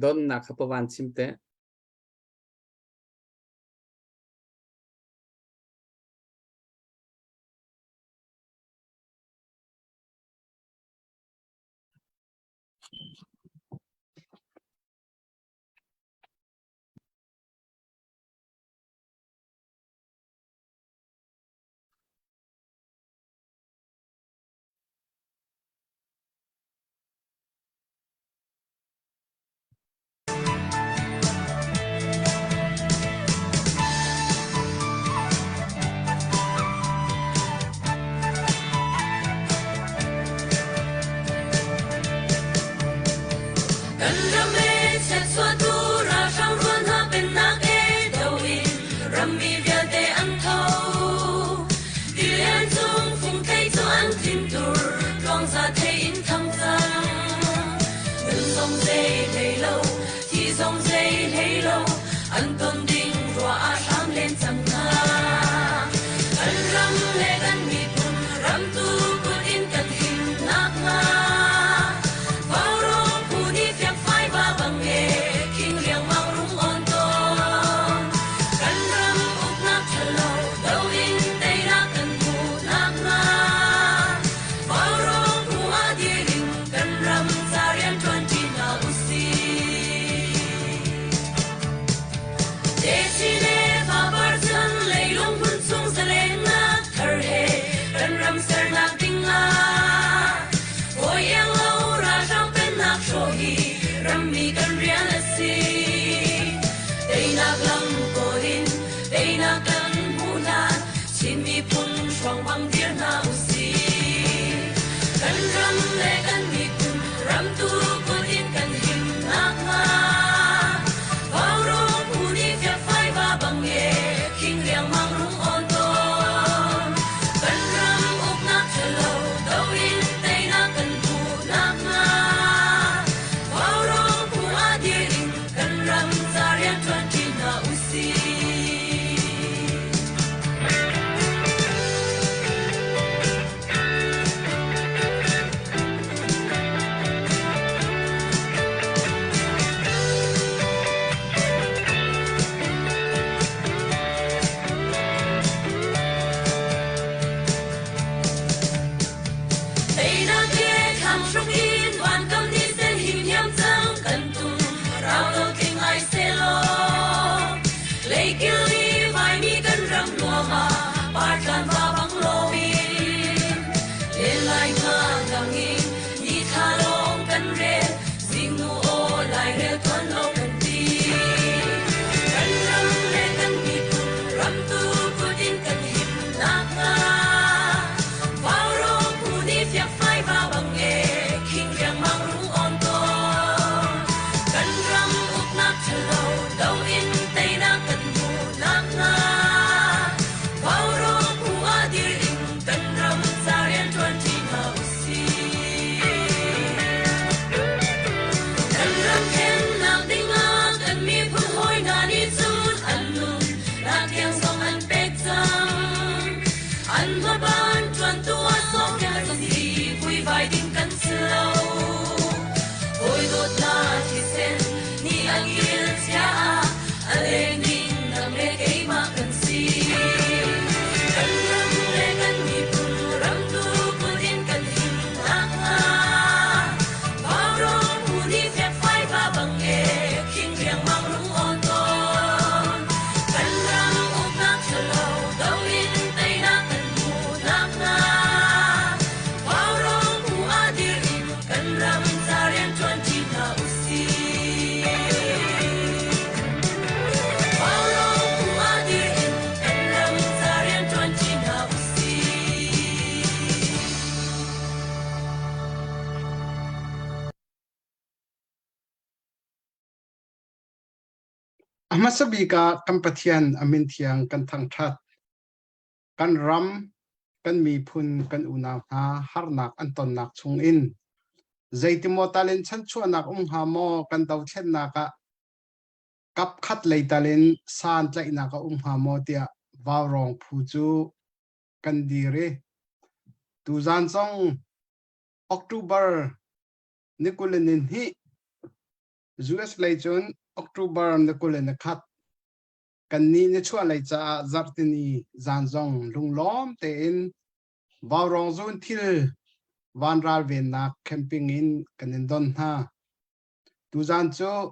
Donnak kha pavan chim te. Kan ram e chiatchuahtu ralhrang rual hna pennak e do in rammi vialte an tho. Tilian cung fungthei cu an thintur tluangza thei in thang cang. Nun zong zei hlei lo, thi zong zei hlei lo, an ton ding ruah ah hram len cang hna. Kan ram le kan miphun ram tu kut in kan him nakhnga. Vaurawng phu nih fiangfai va bang e, khing riangmang rung on tawn. Kan ram uknak ṭhalo do in teinak kan hmuh nakhnga. Vaurawng phu ah dir in kan ram ca rian ṭuanṭi hna usih. Techin le fapar cun leilung hmun chung zalennak thar he kan ram sernak ding ah Bawi iang lo ralhrang pennak hrawh hi rammi kan rian a si. Teinak lam kawl in teinak kan hmuh hlan Chin miphun hrawng bang dir hna usih. Kan ram le kan miphun ramtu kut in kan him nakhnga Vaurawng phu nih fiakfai va bang e khing riangmang rung awn tawn. Kan ram uknak ṭhalo do in teinak kan hmuh nakhnga Vaurawng phu ah dir in kan ram ca rianṭuan ṭi hna usih. Teinak he thlang hruk in vankam ni sen him hiam cang kan tum rau lo tling ai selaw leikil i vaimi kan ram nuam ah partlan va bang loin len lai nga ngang in ni thla lawng kan rel zingnu aw lairel tuan lo kan ti kan ram le kan miphun ram tu kut in kan him nakhnga Vaurawng phu nih fiakfai va bang e khing riangmang rung awn tawn kan ram uknak ṭhalo do in teinak kan hmuh nakhnga Vaurawng phu ah dir in kan ram ca rianṭuan ṭi hna usih. Kan ram thlennak dingah kan miphun hawi hna nih cun an nun nak tiang zong an pek cang. An hmaban ṭuantu ah sawmpiak si vuivai ding kan si lo. Hawi dawtnak thisen nih a kil chia ah a leng ding nang le keimah kan si. Kan ram le kan miphun ram tu kut in kan him nakhnga Vaurawng phu nih fekfai va bang e khing riangmang rung awn tawn. Kan ram uknak ṭhalo do in teinak kan hmuh nakhnga Vaurawng phu ah dir in kan ram ca rianṭuan ṭi hna usih. Vaurawng phu ah dir in kan ram ca rianṭuan ṭi hna usih. A hmasa bik ah kan Pathian a min thiang kan thangṭhat. Kan ram, kan miphun, kan unau hna harnak an tonnak chungin zeitimaw talin chanchuahnak um hnga maw kan dothlennak ah kap khat lei talin san tlaihnak a um hnga maw tiah vaurawng phu cu kan dir i tuzan zong October ni 22. US lei cun October ni 21 kannih nichuah lei caah zarhtini zan zong lunglawm tein Vaurawng zun thil vanral vennak camping in kan in don hna. Tuzan cu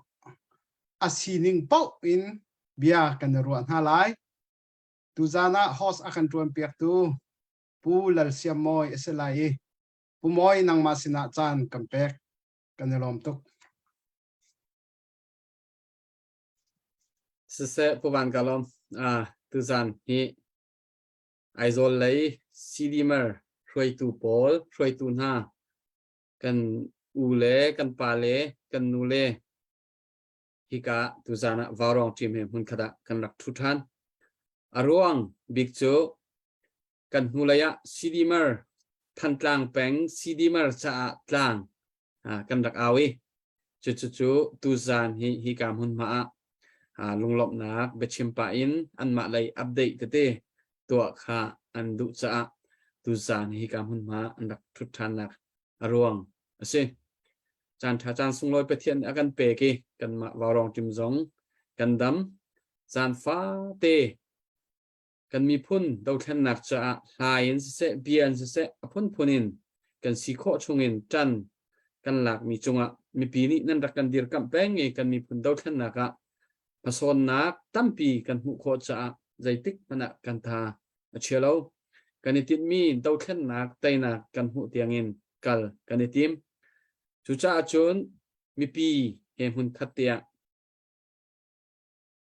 a sining paoh in bia kan i ruah hna lai. Tuzan ah host a kan ṭuan piaktu Pu Lal Siam Mawi a si lai i Pu Mawi nangmah sinah caan kan pek. Kan i lawm tuk. Siseh Pu Van ka lawm. Ah, tuzan hi Aizawl lei CDMer hruaitu pawl, hruaitu hna kan u le kan pa le kan nu le hika tuzan ah Vaurawng team he hmunkhat ah kan rak ṭhu ṭhan. A ruang bik cu kan hnulei ah CDMer Thantlang peng CDMer caah tlang kan rak au i cucu tuzan hi hika hmunhma ah lunglawmhnak biachim pah in anmah lei update tete tuah kha an duh caah tuzan hika hmunhma an rak ṭhut ṭhannak a ruang a si. Caan ṭha caan sunglawi Pathian nih a kan pek i kanmah Vaurawng ṭim zong kan dam. Caan fate kan miphun dothlennak caah hla in siseh, bia in siseh, a phunphun in kan si khawh chungin ṭan kan lakmi cungah mipi nih nan rak kan dirkamh peng i kan miphun dothlennak ah hmasawnnak tampi kan hmuh khawh caah zeitik hmanh ah kan tha a chia lo. Kan i tinhmi dothlennak teinak kan hmuh tiangin kal kan i tim. Cucaah cun mipi he hmun khat te ah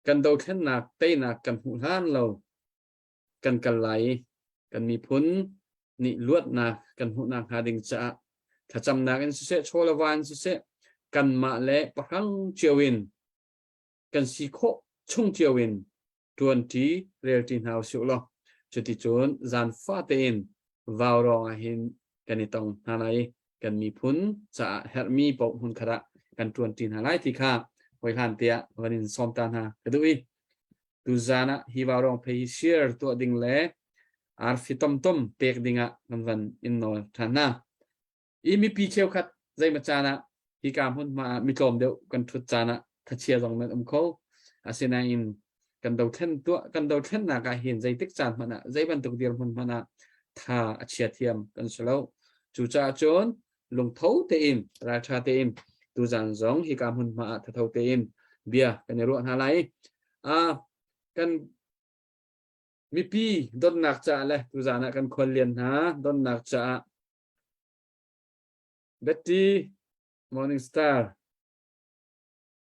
kan dothlennak teinak kan hmuh hlan lo kan kal lai i kan miphun nih luatnak kan hmuhnak hnga ding caah thlacamnak in siseh chawleva in siseh kanmah le pahrang cio in kan si khawh chung cio in ṭuanṭi relṭi hna usih law cuticun zaanfah tein vaurawng ah hin kan i tong hna lai i kan miphun caah herhmi paoh hmunkhat ah kan ṭuanṭi hna lai ti kha hawihlan tiah van in sawm ta hna ka duh i tuzaan ah hi vaurawng phei hi share tuah ding le arfi tomtom pek ding ah kan van in nawl ṭhan hna. I mipi cheukhat zeimaw caan ah hika hmunhma ah mitlawm deuh kan ṭhut caan ah thachia zong nan um kho. Asinain kan dothlen tuah kan dothlennak ah hin zeitik caan hmanh ah zei bantuk dirhmun hmanh ah tha a chia thiam kan si lo. Cucaah cun lungtho tein ralṭha tein tuzaan zong hika hmunhma ah thatho tein bia kan i ruah hna lai. Ah kan mipi donnak caah le tuzaan ah kan khuallian hna donnak caah Betty Morning Star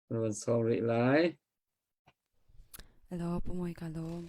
na van sawm rih lai. Hello, Pu ka lawm.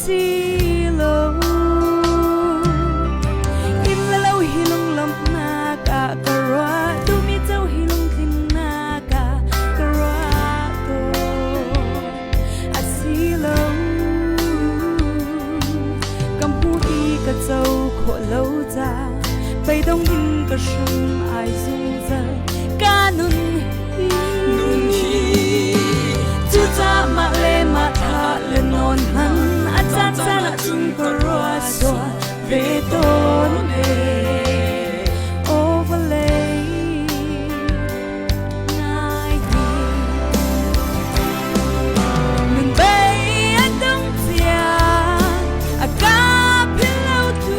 si lo. Inn le lo hi lunglawmhnak ah ka ruah, duhmi co hi lungtlinnak ah ka ruah tawn. A si lo. Ka hmuh i ka co khawh lo ca, beidong in ka hram ai zungzal. Ka nun hi. Nun hi. Cucaah mah le mah thah le nawn hman a caan caan ahcun ka ruat sual ve tawn ee. Aw vawlei ngai hi nun bei a dong cia a ka philh lo tu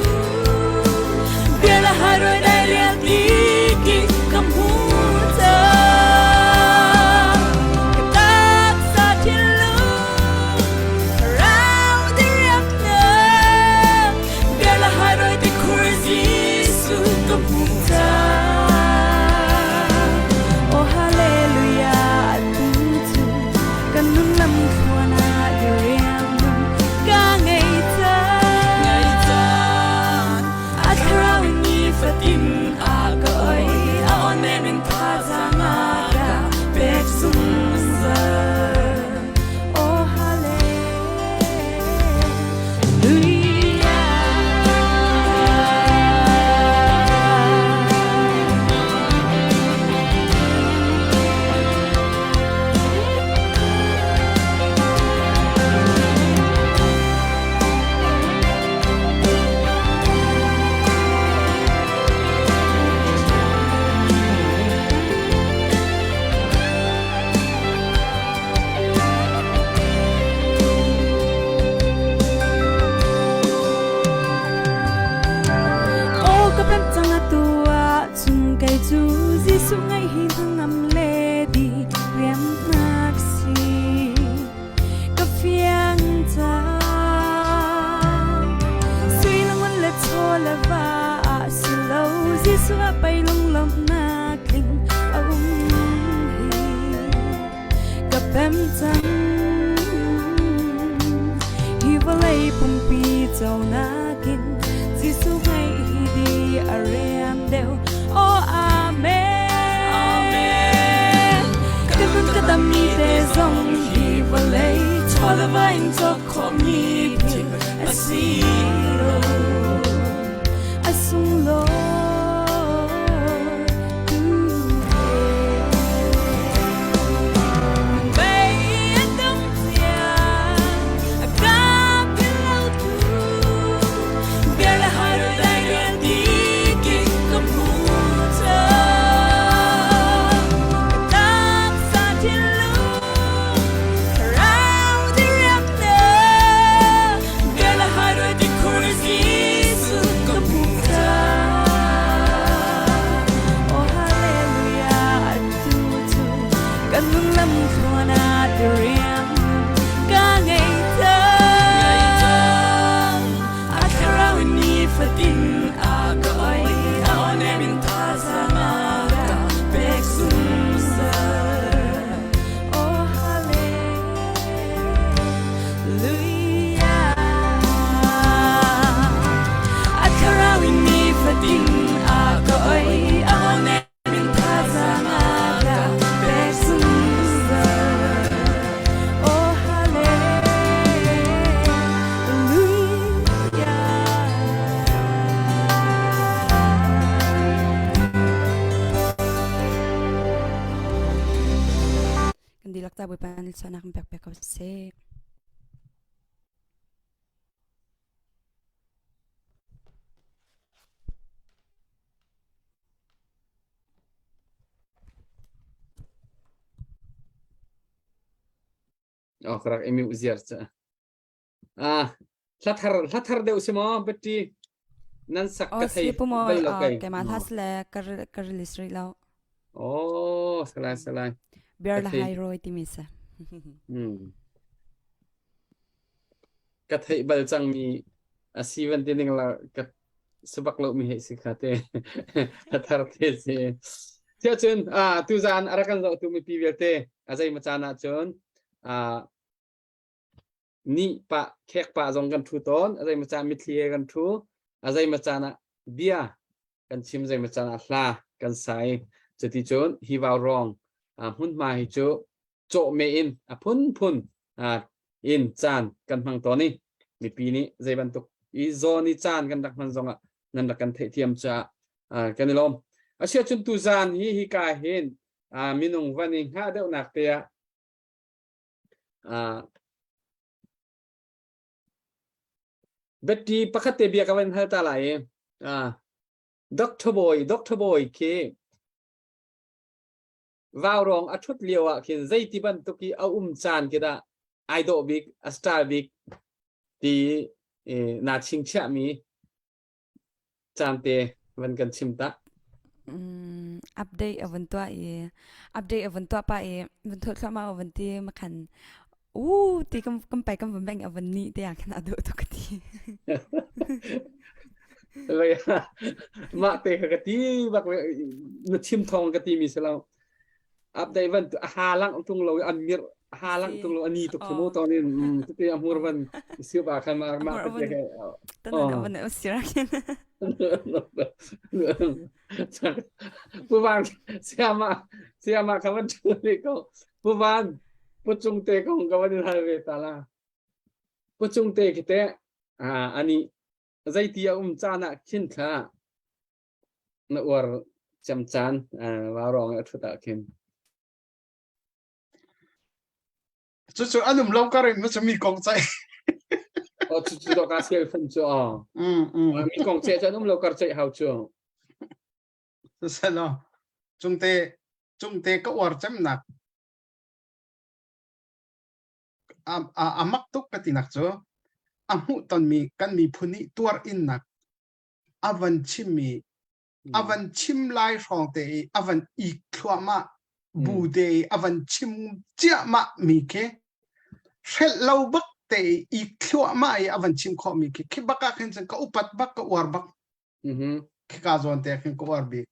bia le hai roi dai rial ti ki ka hmu cang ka taksa thinlung thlarau diriamnak bia le hai roi ti khur Jesuh ka hmu cang Oh hallelujah atu cu kan nun lam thluan ah diriam nun ka ngei cang Ngei cang. A thlarau in nifatin a ka oi, a aw-nem in thazaang a ka pek zungzal. Oh, hallelujah. Aw ka pem cang atu ah cun kei cu Jesuh ngaih hi hnangam le di riamnak si. Ka fiang cang. Sui le ngun le chaw le va ah si lo Jesuh ah pei lunglawmhnak tling a um hi. Ka pem cang. Hi vawlei pumpi conak in Jesuh ngaih hi di a riam deuh. Oh Amen. Amen. Ka nun ka dammi te zong hi vawlei Chaw le va in cawk khawhmi thil a si lo. A sunglawi tu Bei a dong tiang a ka philh lo tu Bia le har dai rian ti ki ka hmu cang. Ka taksa thinlung thlarau diriamnak Bia le har ti khur Jesuh ka hmu cang. Oh hallelujah atu cu kan nun lam thluan ah diriam ka ngei cang. A thlarau in nifatin a ka oi, a aw-nem in thazaang a ka pek zungzal. Oh hallelujah. A thlarau in nifatin a ka oi, a aw-nem in thazaang a ka pek zungzal. Oh hallelujah. Kan dihlak ta Bawipa nih suahnak in pek pek ko seh. Oh, ka rak i mute ziar ca. Ah, hla thar hla thar deuh si maw Betty? Nan sak Oh, ka thei si pu maw bal lo uh, kei. keimah hla sile ka ka release rih lo. Oh, salai salai. Beer Ka la thei. hai roi timi si. Hmm. Ka theih bal cangmi a si van ti ning la ka sabak lo mi hei si kha te. Hla thar te si. Sia cun ah tuzaan a rak kan zohtu mipi vialte a zei ma caan ah cun ah. Ni pah khek pah zong kan thu tawn. A zeimaw caan mitthli he kan thu. A zeimaw caan ah bia kan chim zeimaw caan ah hla kan sa i cuti cun hi vaurawng hmunhma hi cu cawhmeh in a phunphun in caan kan hmang tawn i mipi nih zei bantuk i zawn i caan kan rak hman zongah nan rak kan theihthiam caah kan i lawm. Asiahcun tuzaan hi hika hin minung van i hngah deuhnak te ah Betty pakhat te bia ka van hal ta lai i Dr. Boy Dr. Boy khi Vaurawng a ṭhut lio ah khin zeiti bantuk i a um caan khi dah ai dawh bik, a style bik ti naa chingchiahmi caan te van kan chim ta. Mm, update a vun tuah i update a vun tuah pa i vun thawh thluahmah a vun ti makhan u ti kan kan pai kan vun beng a vun ni te ah khan a duh tuk ka ti. Mah te kha ka ti bak na chim thawng ka ti mi si lo. Update van a ha lang tung lo an mir ha lang tung lo ani tuk mu to nin te a hmur van siu ba khan ma ma te ke Tanan a van sira khin. Pu Van siama siama ka van tu ni ko Pu Van pu cung te kong ka van in hal ve ta la Pu cung te khi te ani zeiti a um caan ah khin thla na uar cem caan vaurawng a ṭhut ah khin. Cucu an um lo kar in cu mi kong ceih. Oh, cucu to ka sial fun cu aw. Mi kong ceih cu an um lo kar ceih hau cu. Selo cungte cungte ka uar cemnak a mak tuk ka tinak cu a hmuh tonmi kan miphun nih tuar innak a van chimmi a van chim lai hrawng te i a van ik thluahmah bu te i a van chim ciahmah mi khi hrelh lo bak te i ik thluahmah i a van chim khawh mi khi khi bak ah khin cun ka upat bak ka uar bak khi ka zawn te khin ka uar bik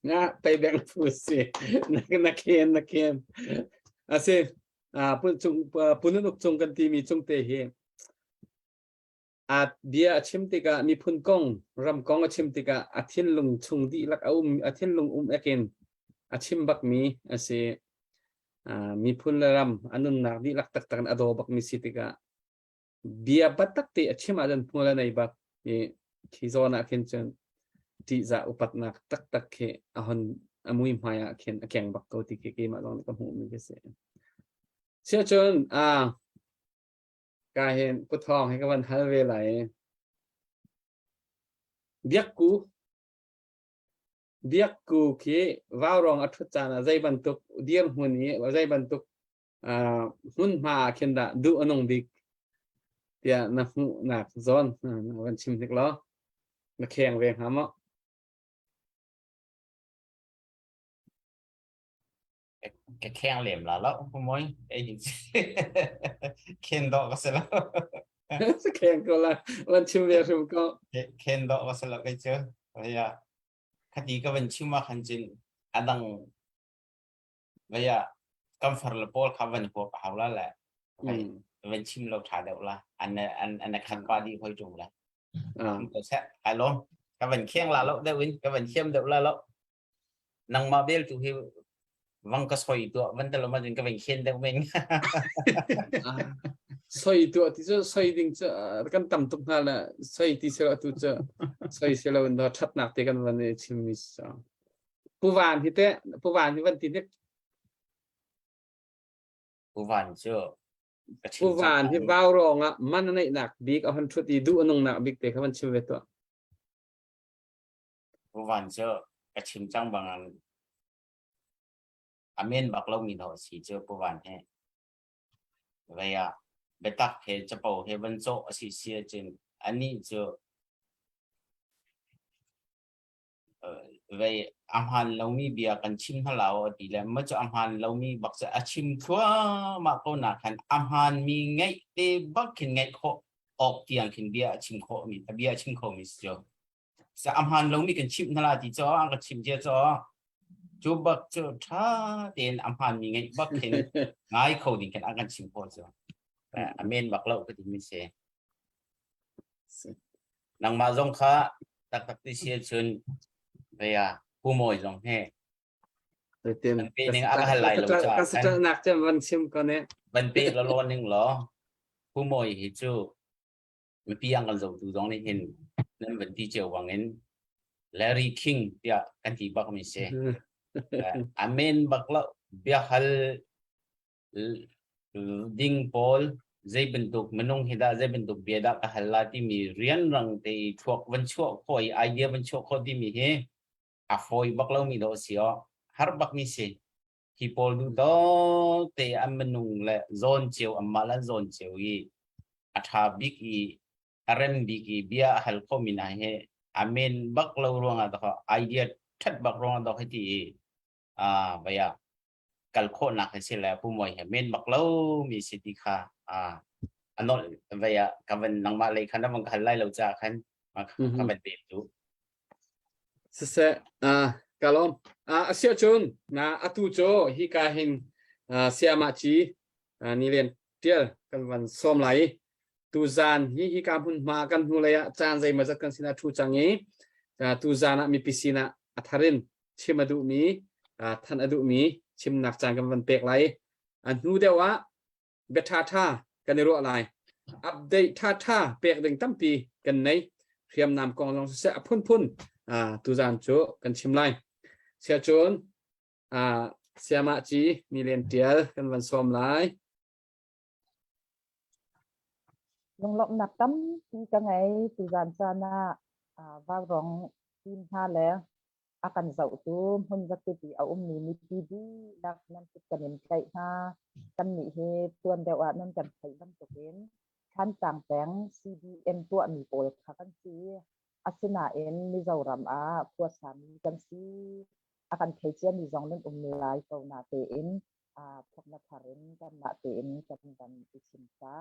Nga payback fu si na na khen na khen ase pun chung punun uk chung kan ti mi chung te hi a bia a chim tikah miphun kong ram kong a chim tikah a thinlung chung dihlak a um a thinlung um ekin a chim bakmi a si. Miphun le ram a nunnak dihlak taktak in a daw bakmi si tikah bia biatak te a chim ahcun hmual a nei bak i khi zawn ah khin cun ṭihzah upatnak taktak khi a hon a mui hmai ah khin a keng bak ko ti khi keimah zong nih ka hmuhmi khi si. Siahcun Ka hin Pu Thawng hi ka van hal ve lai. Biakku Biakku khi vaurawng a ṭhut caan ah zei bantuk dirhmun i zei bantuk uh, hmunhma ah khin dah duh a nung bik tiah na hmuhnak zawn na van chim hnik law na kheng ve hnga maw? Ka kheng lem la lo moi ei hin khen do ka se lo. Kheng ko la van chim ve hrim ko. Khen do ka se lo kai chu vaya khati ka van chim ma khan chin adang vaya kam far le pawl kha van huap hau la le van chim lo tha deuh la an an an khat pa di hoi chung la ko se ai lom ka van kheng la lo deuh in ka van thiam deuh la lo Nangmah bel tu hi vang ka soi tuah van te lo ma ka veng khen deuh men. Soi tuah ti cu soi ding cu kan tam tuk hna le soi ti selo tu cu soi selo in thatnak te kan van i chim mi sa. Pu Van hi te Pu Van hi van ti nik. Pu Van cu Pu Van hi vau rong ah man a neih nak bik a hon thut i duh a nung nak bik te kha van chim ve tuah. Van cu ka chim cang bangin a men bak lomi dawh a si cu Pu Van hi. Vei ah biatak he capo he van cawh a si si ahcun anih cu vei a hmaan lomi bia kan chim hna lo a ti le maw cu a hmaan lomi bak cu a chim thluahmah ko na khan a hmaanmi ngaih te bak khin ngaih khawh awk tiang khin bia a chim khawhmi a bia a chim khomi si cu. Sa a hmaan lomi kan chimh hna la ti caw an ka chimh cia caw cu bak cu ṭha tein a hmaanmi ngeih bak khin ngai kho ding khin an kan chim khawh cu. A men bak lo ka ti mi si. Nangmah zong kha taktak ti si cun vea pu mawi zong he Zeitin Kan pe ning a ka hal lai lo caah ka sa nak cem van chim ko ne. Van pe lo lo ning law pu mawi hi cu mipi ang kan zohtu zong nih hin nan van ti cio bangin Larry King tiah kan ti bak mi si. Amen bak lo bia hal ding pawl zei bantuk minung hi dah zei bantuk bia dah ka hal la timi rianrang te i thluak van chuah khawh i idea van chuah khawh timi hi a fawi bak lomi dawh a si aw har bak mi si hi pawl duh to te an minung le zawn cio anmah le an zawn cio i a ṭha bik i a rem bik i bia a hal khomi hna hi a men bak lo ruangah dawh idea ṭhat bak ruangah dawh hiti i a vaya kal khawhnak hi si le pumoi he men bak lo mi si ti kha a a nolh vaya ka van nangmah lei khan na van ka hal lai lo caah khan ka van pek tu. Siseh, ka lawm. A si ahcun na atu cu hika hin sayamah ci Nilian Tial kan van sawm lai i tuzaan hi hika hmunhma kan hnulei ah caan zeimawzat kan sinah ṭhu cang i tuzaan ah mipi sinah a thar in chim a duhmi thanh a duhmi chimnak caan kan van pek lai. A hnu deuh ah bia ṭhaṭha kan i ruah lai. Update ṭhaṭha pek ding tampi kan nei. Hriamnam kong zong siseh a phunphun tuzaan cu kan chim lai. Siacun Siamah Ci Nilen Ṭial kan van sawm lai. Lunglawmhnak tampi ka ngei tuzaan caan ah Vaurawng team hna le a kan zohtu hmun zakip i a ummi mipi dihlak nan kut kan in tlaih hna. Kannih hi tuan deuh ah nan kan theih bantukin Thantlang peng CDM tuahmi pawl kha kan si. Asinain Mizoram ah khuasami kan si. A kan thei ciami zong nan um lai ko na tein thawknak thar in kanmah tein kan van i chim ta.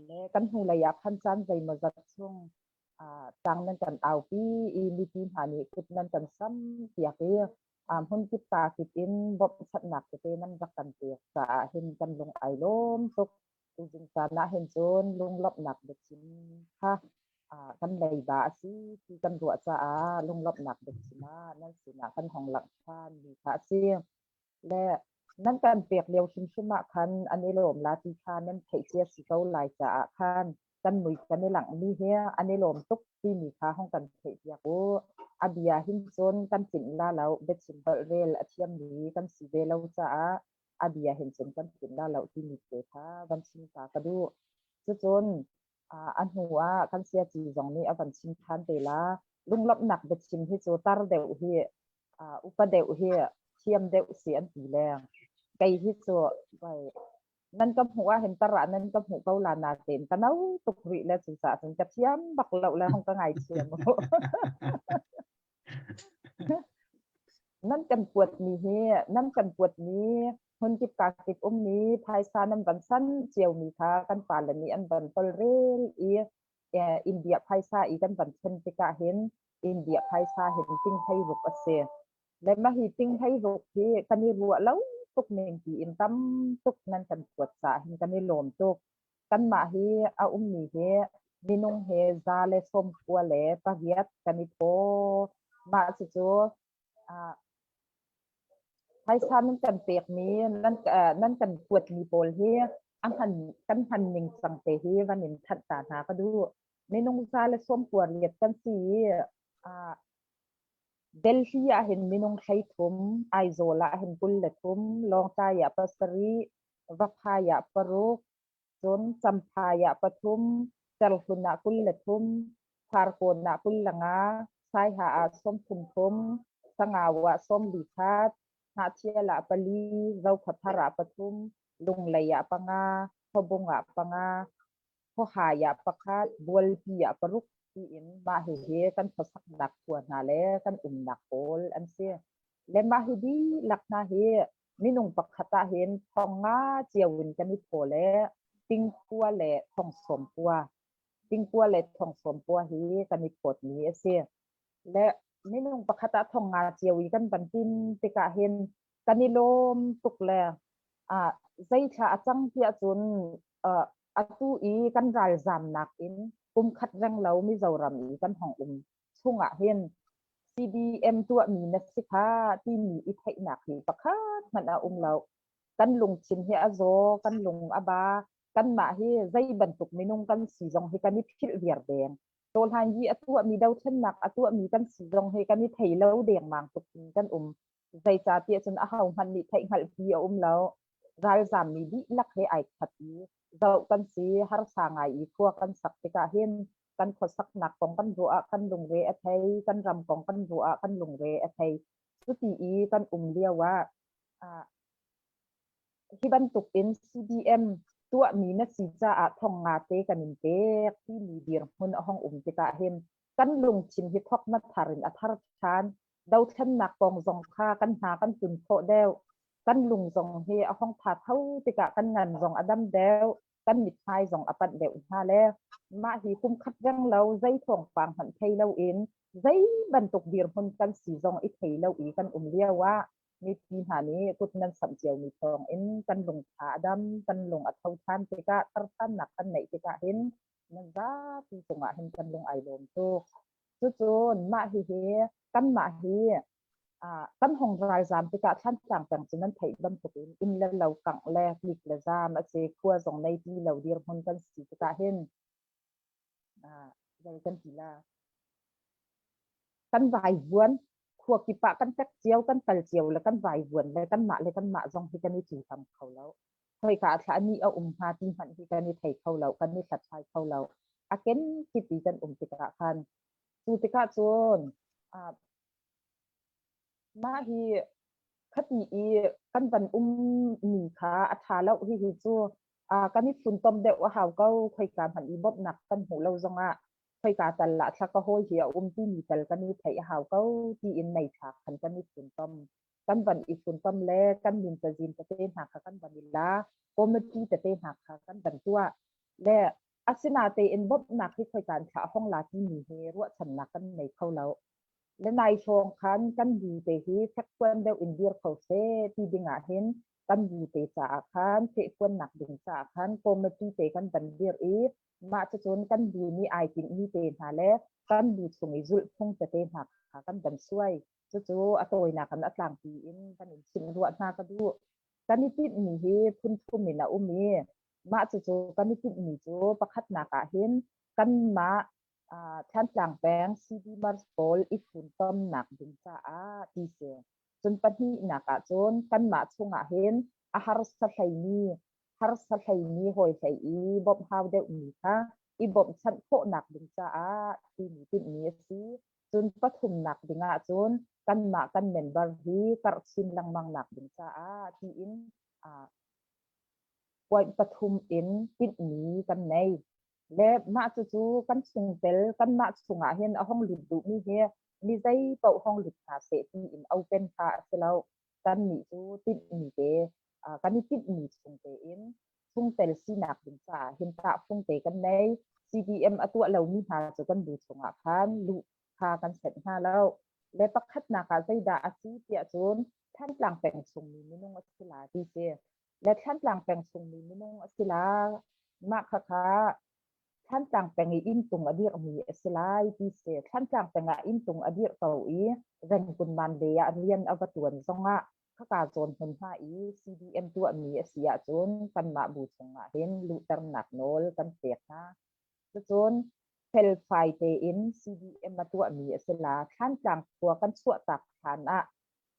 Le kan hnulei ah khan caan zeimawzat chung tang nan kan aupi i mipi hna nih kut nan kan sam piak i hmunkip ka kip in bawmhchanhnak tete nan rak kan pek caah hin kan lung ai lawm tuk. Tuzing caan ah hin cun lunglawmhnak biachim kha kan leiba a si ti kan ruah caah lunglawmhnak biachim ah nan sinah kan hong langh ṭhan mi kha a si. Le nan kan pek lio hrimhrim ah khan an i lawm la ti kha nan theih cia si ko lai caah khan kan mui kan i langhmi hi an i lawm tuk timi kha hong kan theihpiak u. A bia hin cun kan tlinh la lo, biachim holhrel a thiammi kan si ve lo caah a bia hin cun kan tlinh la lo timi te kha van chim ta ka duh. Cucun a hnu ah kan siaci zong nih a van chim ṭhan te la. Lunglawmhnak biachim hi cu tar deuh hi upa deuh hi thiam deuh si an ti leng. Kei hi cu nan ka hmuh ah hin tar ah nan ka hmuh ko la na tein ka no tuk rih le cucaah cun ka thiam bak lo le hong ka ngaithiam u. Nan kan kuatmi hi nan kan kuatmi hmunkip kakip ummi phaisa nan van san ciomi kha kan pale nih an van tolrel i India phaisa i kan van thlen tikah hin India phaisa hin ting hlei ruk a si. Le mah hi ting hlei ruk hi kan i ruah lo tuk ning tiin tam tuk nan kan kuat caah hin kan i lawm tuk. Kanmah hi a ummi hi minung he 198 kan i phaw. Mah cucu phaisa nan kan pekmi nan kan kuatmi pawl hi a hman kan hman ning cang te hi van in thanh ta hna ka duh. Minung 198 kan si i Delhi ah hin minung 33, Aizawl ah hin 23, Lawngtlai ah 7, Vaphai ah 6, cun Champhai ah 3, Cerhlun ah 23, Farkawn ah 25, Saiha ah 33, Sangau ah 41, Hnahthial ah 4, Zokhawthar ah 3, Lunglei ah 5, Khuabung ah 5, Khuahai ah 1, Bualpi ah 6 tiin mah hihi kan khuasaknak khua hna le kan umnak pawl an si. Le mah hi dihlak hna hi minung pakhat ah hin thong nga cio in kan i phaw le tingkua le thong sawm kua tingkua le thong sawm kua hi kan i phawtmi a si. Le minung pakhat ah thong nga cio i kan van tin tikah hin kan i lawm tuk le ah zeithla a cang tiah cun. Atu i kan ralzamnak in kum khat renglo Mizoram i kan hong um chungah hin CDM tuahmi na si kha timi i theihnak hi pakhat hmanh a um lo. Kan lungthin hi a zaw, kan lung a ba, kanmah hi zei bantuk minung kan si zong hi kan i philh viar deng. Tawhlan yi a tuahmi dothlennak a tuahmi kan si zong hi kan i thei lo dengmang tuk in kan um. Zeicahtiah cun ahohmanh nih theihhngalhpi a um lo. Ralzammi dihlak he ai khat i zoh kan si, harsa ngai i khua kan sak tikah hin kan khuasaknak kong kan ruah ah kan lungre a thei, kan ram kong kan ruah ah kan lungre a thei. Cuti i kan um lio ah hi bantuk in CDM tuahmi na si caah thong nga te kan in pek timi dirhmun a hong um tikah hin kan lungthin hi thok na thar in a thar ṭhan. Dothlennak kong zong kha kan hna kan tun khawh deuh. Kan lung zong hi a hong tha tho tikah kan ngan zong a dam deuh. Kan mithmai zong a panh deuh hna le mah hi kum khat reng lo zei thawngpang hmanh thei loin zei bantuk dirhmun kan si zong i thei lo i kan um lio ah mipi hna nih kut nan samh ciomi thawng in kan lungtha a dam, kan lung a tho ṭhan tikah tharṭhannak kan neih tikah hin nan zapi cungah hin kan lung ai lawm tuk. Cucun mah hihi kanmah hi kan hong ralzaam tikah Thlantlang peng cu nan theih bantukin inn le lo kangh le tlik le zaam a si, khua zong nei ti lo dirhmun kan si tikah hin zei kan ti la kan vaivuan khua kip ah kan tek cio kan kal cio le kan vaivuan le kanmah le kanmah zong hi kan i cuhlam kho lo. Khoika thla ni a um hnga ti hmanh hi kan i thei kho lo, kan i hlathlai kho lo. A ken kip i kan um tikah khan cu tikah cun mah hi khati i kan van um mi kha a ṭha lo hi hi cu kan i funtom deuh a hau ko khoika hmanh i bawmhnak kan hmuh lo zongah khoika tal lah thla ka hawi hi a um timi tal kan i theih a hau ko tiin mei thlak khan kan i funtom kan van i funtom le kan min cazin tete hna kha kan van i la committee tete hna kha kan van tuah le asinatein bawmhnak hi khoika in thlah hong la timi hi ruahchannak kan nei kho lo le nai hrawng khan kan bu te hi fekfuan deuh in dir kho seh ti ding ah hin kan bu te caah khan fehfuannak ding caah khan committee te kan van dir i mah cucun kan bu nih ai tinhmi te hna le kan bu chung i zulhphung tete hna kha kan van suai Cucu a tawinak in a tlangpi in kan in chimh ruah hna ka duh. Kan i tinhmi hi phun thum in a um i mah cucu kan i tinhmi cu pakhatnak ah hin kanmah Thantlang peng CD Mars pawl i funtomnak ding caah ti si. Cun pahnihnak ah cun kanmah chungah hin a harsa hleimi harsa hleimi hawi hlei i bawmh hau deuhmi kha i bawmhchanh khawhnak ding caah timi tinhmi a si. Cun pathumnak ding ahcun kanmah kan member hi karh chin lengmang nak ding caah tiin point pathum in tinhmi kan nei. Le mah cucu kan chungtel kanmah chungah hin a hong lut duhmi hi mi zei paoh hong lut hna seh tiin open kha a si lo. Kannih cu tinhmi te kan i tinhmi chung tein chungtel sinak ding caah hin tahfung te kan nei. CDM a tuah lomi hna cu kan bu chungah khan luh kha kan senh hna lo. Le pakhatnak ah zeidah a si tiah cun Thantlang peng chungmi minung a si la ti si. Le Thantlang peng chungmi minung a si la. Mah khakha Thantlang peng i inntung a dirhmi a si lai ti si. Thantlang peng ah inntung a dirh ko i Rengkun Manle ah rian a va tuan zongah khaka zawn hmunhma i CDM tuahmi a si ahcun kanmah bu chungah hin luhternak nawl kan pek hna. Cucun felfai tein CDM a tuahmi a si la. Thlantlang khua kan chuahtak hlan ah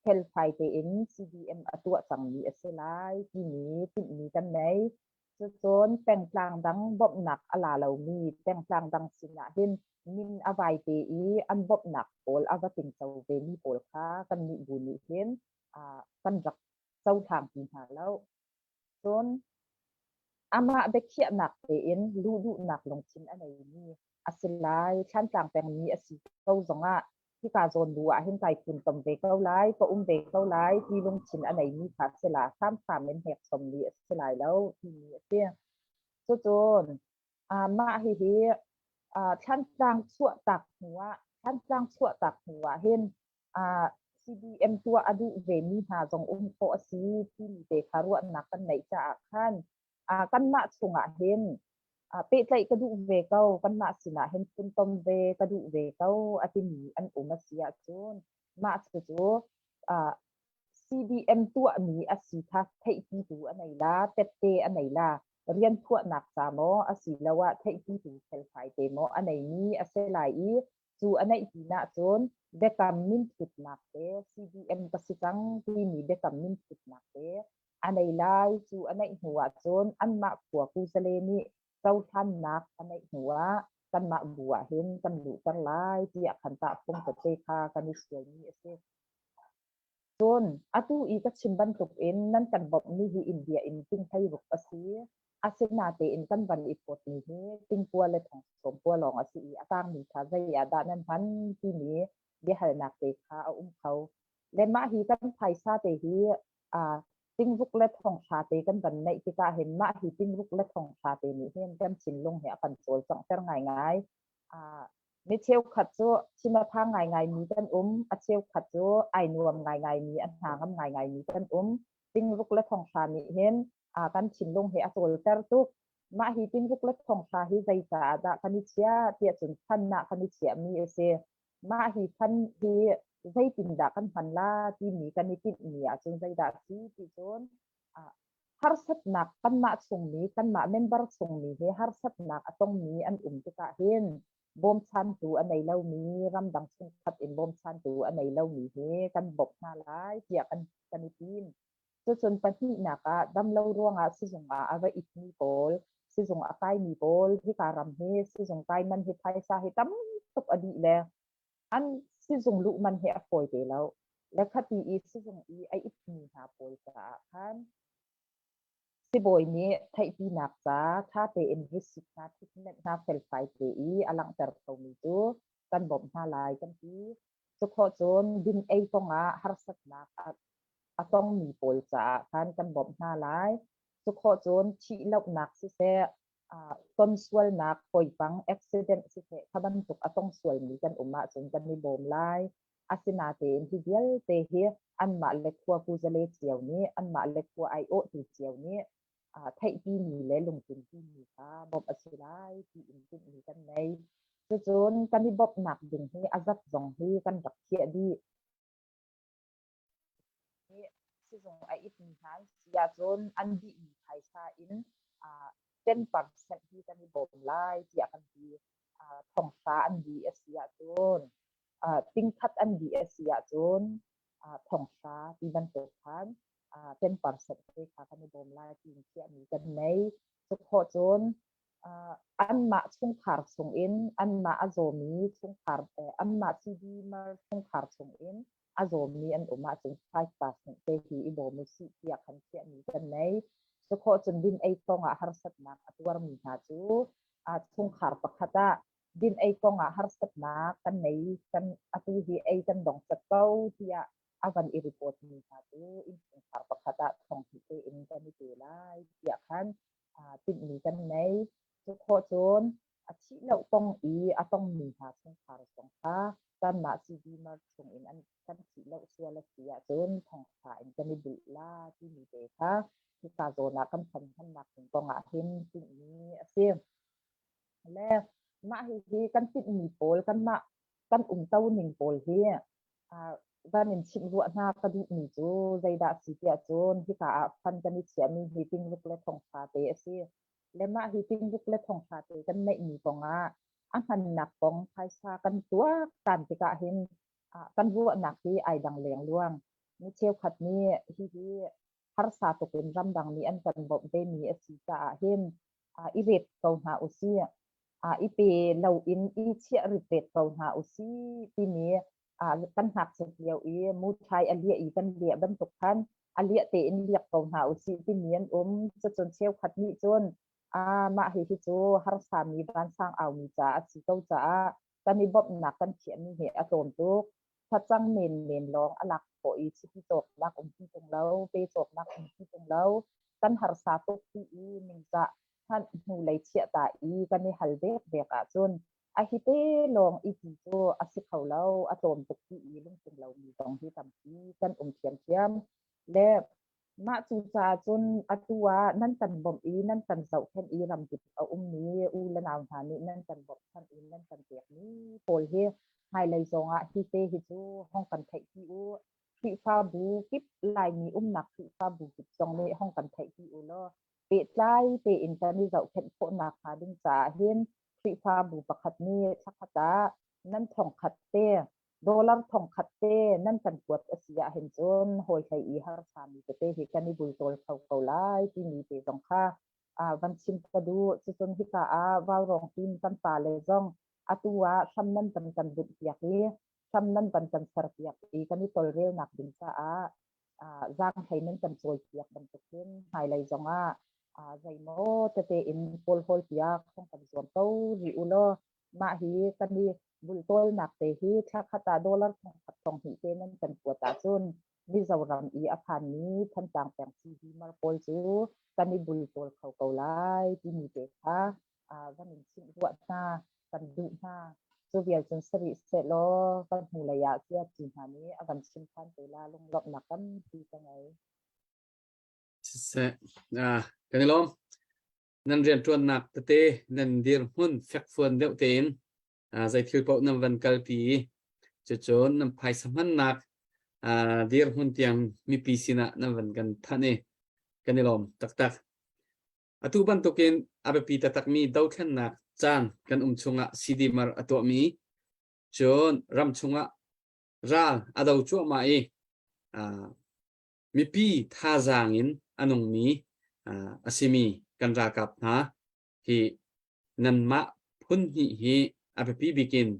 felfai tein CDM a tuah cangmi a si lai timi tinhmi kan nei. Cucun pengtlang dang bawmhnak a la lomi pengtlang dang sinah hin min a vai te i an bawmhnak pawl a va tingco vemi pawl kha kannih bu nih hin kan rak cohlang ti hna lo. Cun amah biakhiahnak tein luh duhnak lungthin a neimi a si lai. Thlantlang pengmi a si ko zongah hika zawn bu ah hin kai funtom ve ko lai, ka um ve ko lai ti lungthin a neimi kha a si la. Hramhram in hekchommi a si lai lo timi a si. Cucun mah hihi Thlantlang chuahtak hnu ah Thlantlang chuahtak hnu ah hin CDM tuah a duh vemi hna zong um khawh a si timi te kha ruahnak kan neih caah khan. Kanmah chungah hin pehtlaih ka duh ve ko, kanmah sinah hin funtom ve ka duh ve ko a timi an um a si ahcun mah cucu CDM tuahmi a si kha theihpitu a nei la, tette a nei la, rian phuahnak ca maw asiloah theihpitu felfai te maw a neimi a si lai i cu a neih pinah cun biakam minthutnak te CDM ka si cang timi biakam minthutnak te a nei lai. Cu a neih hnu ahcun anmah khua kuzale nih cohlannak a neih hnu ah kanmah bu ah hin kan luhter lai tiah khan tahfung tete kha kan i suaimi a si. Cun atu i ka chim bantukin nan kan bawmhmi hi India in ting 16 a si. Asinatein kan van i phawtmi hi ting 9 le thong 90 lawng a si i a tangmi kha zei ah dah nan hman timi biahalnak te kha a um kho. Le mah hi kan phaisa te hi tingruk le thonghra te kan van neih tikah hin mah hi tingruk le thonghra te nih hin kan thinlung hi a kan cawlcanghter ngaingai. Mi cheukhat cu thin a phang ngaingai mi kan um, a cheukhat cu ai nuam ngaingai mi, a hna ngam ngaingai mi kan um. Tingruk le thonghra nih hin kan thinlung hi a cawlter tuk. Mah hi tingruk le thonghra hi zeicaah dah kan i chiah tiah cun phan ah kan i chiahmi a si. Mah hi phan hi zeitindah kan hman la timi kan i tinhmi ahcun zeidah a si ti cun harsatnak kanmah chungmi, kanmah member chungmi hi harsatnak a tongmi an um tikah hin bawmchantu a nei lomi, ramdang chungkhat in bawmchantu a nei lomi hi kan bawmh hna lai tiah kan i tim. Cucun pahnihnak ah damlo ruangah sizung ah a va itmi pawl, sizung a kaimi pawl, hika ram hi sizung kai man hi phaisa hi tam tuk a dih le an sizung luh man hi a fawi te lo. Le khati i sizung i a itmi hna pawl caah khan sibawi nih theihpinak ca ṭha tein receipt hna treatment hna felfai te i a langhter khomi cu kan bawmh hna lai kan ti. Cukhawh cun din ei kongah harsatnak a tongmi pawl caah khan kan bawmh hna lai. Cukhawh cun thihlohnak siseh, ton sualnak poipang accident siseh kha bantuk a tong sualmi kan um ahcun kan i bawm lai. Asinatein hi vialte hi anmah le khua kuzale cio nih, anmah le khua aiawhtu cio nih theihpimi le lungtlinpimi kha bawmh a si lai tiin tinhmi kan nei. Cucun kan i bawmhnak ding hi a zat zong hi kan rak khiah dih. Sizung a itmi hna an si ahcun an dihmi phaisa in 10% hi kan i bawm lai tiah kan ti. Thonghra an dih a si ahcun, 10,000 an dih a si ahcun thonghra ti bantuk khan 10% te kha kan i bawm lai tiin khiahmi kan nei. Cukhawh cun anmah chungkhar chungin anmah a zawmi chungkhar anmah CD mar chungkhar chungin a zawmi an um ahcun 5% te hi i bawm usih tiah kan khiahmi kan nei. Cukhawh cun din ei kongah harsatnak a tuarmi hna cu chungkhar pakhat ah din ei kongah harsatnak kan nei kan atu hi ei kan dong cat ko tiah a van i report mi hna cu innchungkhar pakhat ah thonghnih tein kan i pe lai tiah khan tinhmi kan nei. Cu khawh cun a thih lo kong i a tongmi hna chungkhar zong kha kanmah CD mar chungin an kan thih lo sual a si ahcun thongthla in kan i bulh la timi te kha hika zawn ah kan phan hmannak ding kong ah hin tinhmi a si. Le mah hihi kan tinhmi pawl kanmah kan umto ning pawl hi van in chimh ruah hna ka duhmi cu zeidah si tiah cun hika ah fund kan i chiahmi hi tingruk le thonghra te a si. Le mah hi tingruk le thonghra te kan neihmi kongah a hmannak kong phaisa kan tuak tan tikah hin kan ruahnak hi ai dang lengluang. Mi cheukhat nih hihi harsa tuk in ramdang nih an kan bawmh vemi a si caah hin i ret ko hna usih. I pe loin i chiah ritret ko hna usih timi kan ngakchiat lio i muṭhai a liah i kan liah bantuk khan a liah tein liak ko hna usih timi an um. Cucun cheukhat nih cun mah hihi cu harsami vansang aumi caah a si ko caah kan i bawmhnak kan thiahmi hi a tlawm tuk. Facang menmen lawng a lak khawh i chiti cawknak um ti ṭung lo, pe cawknak um ti ṭung lo. Kan harsa tuk ti i ningzah hmanh hnulei chiah ta i kan i hal vekvek ahcun a hi te lawng i ti cu a si kho lo, a tlawm tuk ti i lungtling lomi zong hi tampi kan um ṭhiamṭhiam. Le Mah cucaah cun atu ah nan kan bawmh i nan kan zohkhenh i ramkip a ummi u le nau hna nih nan kan bawmhchanh i nan kan pekmi pawl hi hmailei zongah hi te hi cu hong kan theihpi u. Khrihfabu kip Laimi umnak Khrihfabu kip zong nih hong kan theihpi u law pehtlai tein kan i zohkhenh khawhnak hnga ding caah hin Khrihfabu pakhat nih thlakhat ah nan thongkhat te dollar thongkhat te nan kan kuat a si ahhin cun hawi hlei i harsami tete hi kan i bultawl kho ko lai timi te zong kha van chim ka duh. Cucun hika ah Vaurawng team kan pa le zong atu ah hram nan van kan bunh piak i hram nan van kan ser piak i kan i tolrelnak ding caah zaanghlei nan kan cawi piak bantukin hmailei zong ah zeimaw tete in kawlhawl piak hong kan zuam ko rih u law mah hi kan i bultawlnak te hi thla khat ah dollar thongkhat thonghnih te nan kan kuat ahcun Mizoram i a phanmi Thantlang peng CB-Mar pawl cu kan i bultawl kho ko lai timi te kha van in chimh ruah hna kan duh hna. Cu vial cun sarih sehlaw kan hnulei ah Ciaci hna nih a van chim than te la lunglawmhnak tampi ka ngei. Siseh, kan i lawm. Nan rianṭuannak tete nan dirhmun fekfuan deuh tein zei thil paoh nan van kalpi i cucun nan phaisa hmannak dirhmun tiang mipi sinah nan van kan thanh i kan i lawm taktak. Atu bantukin a biapi taktakmi dothlennak caan kan um chungah CDMR a tuahmi cun ram chungah ral a do cuahmah i mipi thazaang in a nungmi a simi kan ralkap hna hi nanmah phun hnih hi a biapi bik in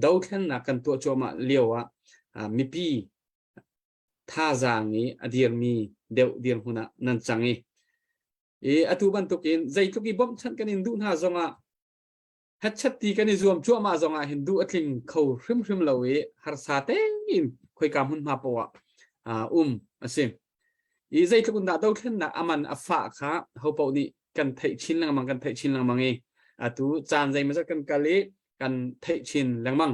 dothlennak kan tuah cuahmah lio ah mipi thazaang i a dirmi deuh dirhmun ah nan cang i i atu bantukin zeitluk i bawmhchanh kan in duh hna zongah hetchet ti kan i zuam cuahmah zongah hin duh a tling kho hrimhrim lo i harsa tein khoika hmunhma poah ah um a si. I zeitluk in dah dothlennak aman a fah kha hopaoh nih kan theih chin lengmang kan theih chin lengmang i atu caan zeimawzat kan kal i kan theih chin lengmang.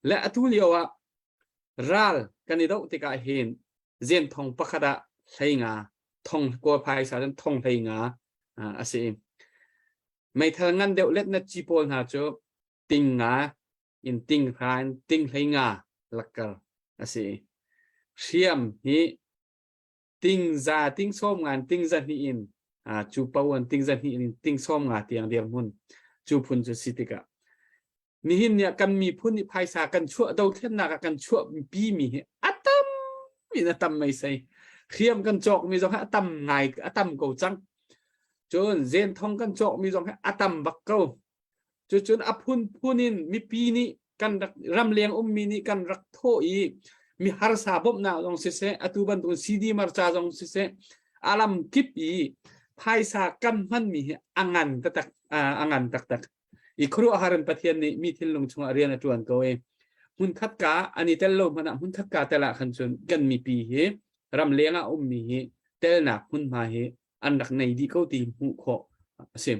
Le atu lio ah ral kan i doh tikah hin zen thong pakhat ah hlei nga thong kawl phaisa cun thong hlei nga a si. Meithal ngan deuh letnat ci pawl hna cu ting nga in ting hra in ting hlei nga lakkar a si. Hriam hi ting za ting sawm nga in ting za hnih in cu po an ting za hnih in ting sawm nga tiang dirhmun cu phun cu si tikah nihin ni ah kan miphun nih phaisa kan chuah dothlennak ah kan chuah pi mi hi a tam in a tam mei sei hriam kan cawk mi zong hi a tam ngai a tam ko cang cun zen thong kan cawk mi zong hi a tam bak ko cucun a phunphun in mipi nih kan rak ramleng ummi nih kan rak thawh i mi harsa bawmhnak zong siseh atu bantuk CD marca zong siseh alam kip i phaisa kan hmanmi hi a ngan taktak a ngan taktak I khuaruahhar in Pathian nih mi thinlung chungah rian a ṭuan ko i hmunkhat ka an i tel lo hmanh ah hmunkhat ka tel ah khan cun kan mipi hi ramleng ah ummi hi telnak hmunhma hi an rak nei dih ko ti hmuh khawh a si.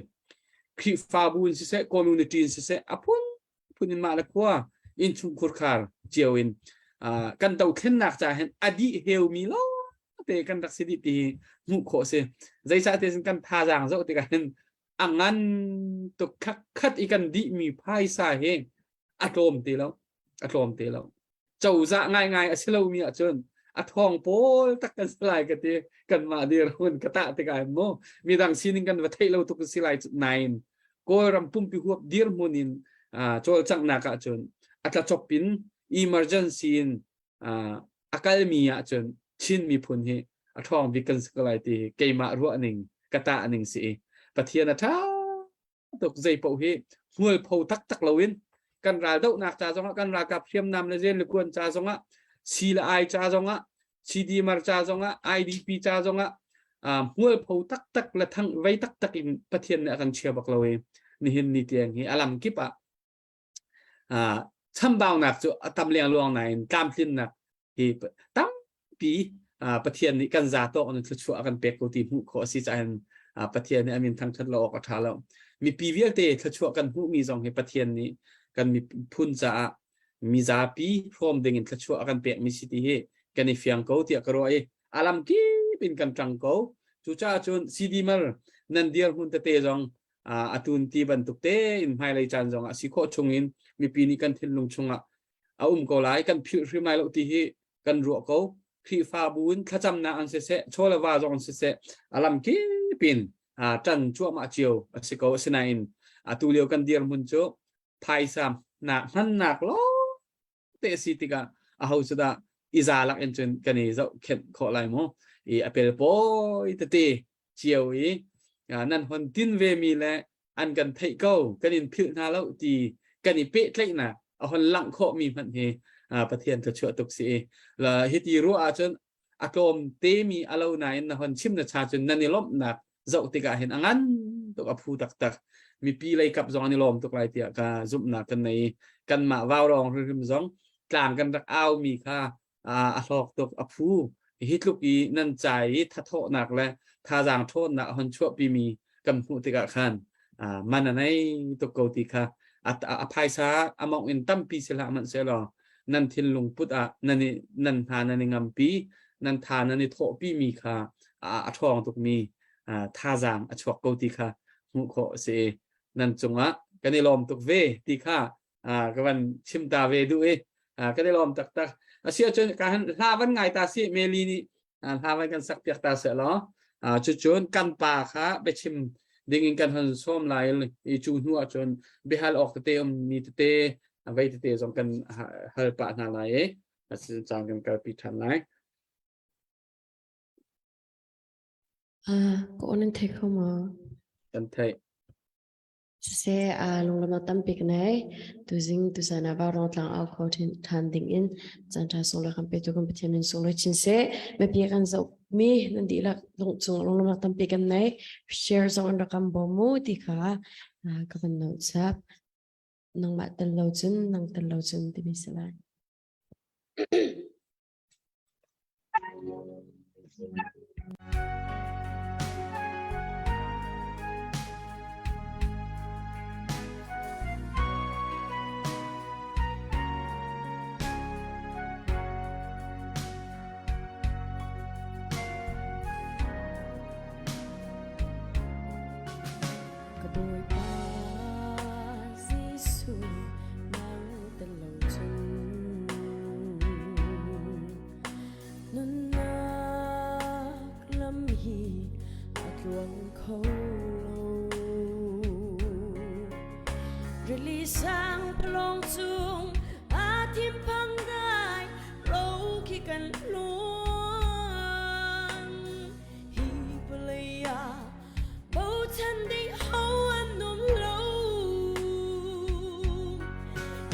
Khrihfabu in siseh, community in siseh, a phunphun in mah le khua innchungkhur khar cio in kan dothlennak ca hin a dih heumi lawngte kan rak si dih ti hi hmuh khawh a si. Zeicah tiah kan thazaang zoh tikah hin a ngan tuk khatkhat i kan dihmi phaisa hi a tlawm ti lo a tlawm ti lo cozah ngaingai a si lomi ahcun a thawng pawl tak kan si lai ka ti kanmah dirhmun ka tah tikah hin mu midang sining kan va theih lo tuk si lai nain Kawlram pumpi huap dirhmun in cawlcanghnak ahcun a tlachop in emergency in a kalmi ahcun Chin miphun hi a ṭhawng bik kan si ko lai ti hi keimah ruah ning ka tah ning si i Pathian a ṭha tuk zei paoh hi hmualpho taktak loin kan ral dohnak ca zongah kan ralkap hriamnam le zen le kuan ca zongah si le ai ca zongah CDMR ca zongah IDP ca zongah hmualpho taktak le thang vei taktak in Pathian nih a kan chia bak lo i nihin ni tiang hi alam kip ah chambaunak cu a tam lengluang nain tlamtlinnak hi tampi Pathian nih kan za tawk in thluachuah a kan pek ko ti hmuh khawh a si caah Pathian nih a min thangṭhat lo awk a ṭha lo. Mipi vialte thluachuah kan hmuhmi zong hi Pathian nih kan miphun caah mizapi hrawm ding in thluachuah a kan pekmi si ti hi kan i fiang ko tiah ka ruah i alam kip. in kan ṭang ko. Cucaah cun CDMer nan dirhmun tete zong atun ti bantuk tein hmailei caan zong ah si khawh chungin mipi nih kan thinlung chungah a um ko lai kan philh hrim lai lo ti hi kan ruah ko. Khrihfabu in thlacamnak an siseh, chaw le va zong an siseh, a lam kip in ṭan cuahmah cio a si ko. Asinain atu lio kan dirhmun cu phaisa nak hmannak lawng te a si tikah aho cu dah i za lak in cun kan i zohkhenh khawh lai mu i a pelpawi tete cio i nan hon tin ve mi le an kan theih ko kan in philh hna lo ti kan i pehtlaihnak a hon langh khawh mi hmanh hi Pathian thluachuah tuk si i hiti ruah ahcun a tlawm te mi a lo nain na hon chim na cha cun nan i lawmhnak zoh tikah hin a ngan tuk a phu taktak mipi lei kap zong an i lawm tuk lai tiah ka zumhnak kan nei kanmah vaurawng hrimhrim zong tlang kan rak au mi kha a hlawk tuk a phu hi tluk i nan cai i thathawhnak le thazaang ṭhawnnak a hon chuahpi mi kan hmuh tikah khan man a nei tuk ko ti kha a phaisa a mongh in tampi si hlah hmanhsehlaw nan thinlung put ah nan i nan hna nan i ngampi nan tha nan i thawhpi mi kha a ṭhawng tuk mi thazaang a chuak ko ti kha hmuh khawh a si i nan cungah kan i lawm tuk ve ti kha ka van chim ta ve duh i kan i lawm taktak a si ahcun ka han hla van ngai ta si Meli nih hla van kan sak piak ta seh law cucun kan pa kha biachim ding in kan hon sawm lai i cu hnu ahcun biahal awk tete um mi tete vei tete zong kan hal pah hna lai i a caan kan kalpi ṭhan lai. Ka aw nan thei kho maw? Kan theih. Siseh, lunglawmhnak tampi ka nei. Tuzing tuzan ah Vaurawng tlang au kho ṭhan ding in caanṭha sunglawi kan petu kan Pathian min sunglawi chin seh. Mipi kan zohmi nan dihlak cung lunglawmhnak tampi kan nei. Share zong an rak kan bawm mu ti kha ka van nawl chap. Nangmah tel lo cun, nang tel lo cun timi si lai. Ka Bawipa Jesuh nang tel lo cun nunnak lam hi a tluang kho lo. Rili sang palong cung a thinphang dai ro khi kan luan hi vawlei ah Bochan ding ho an um lo.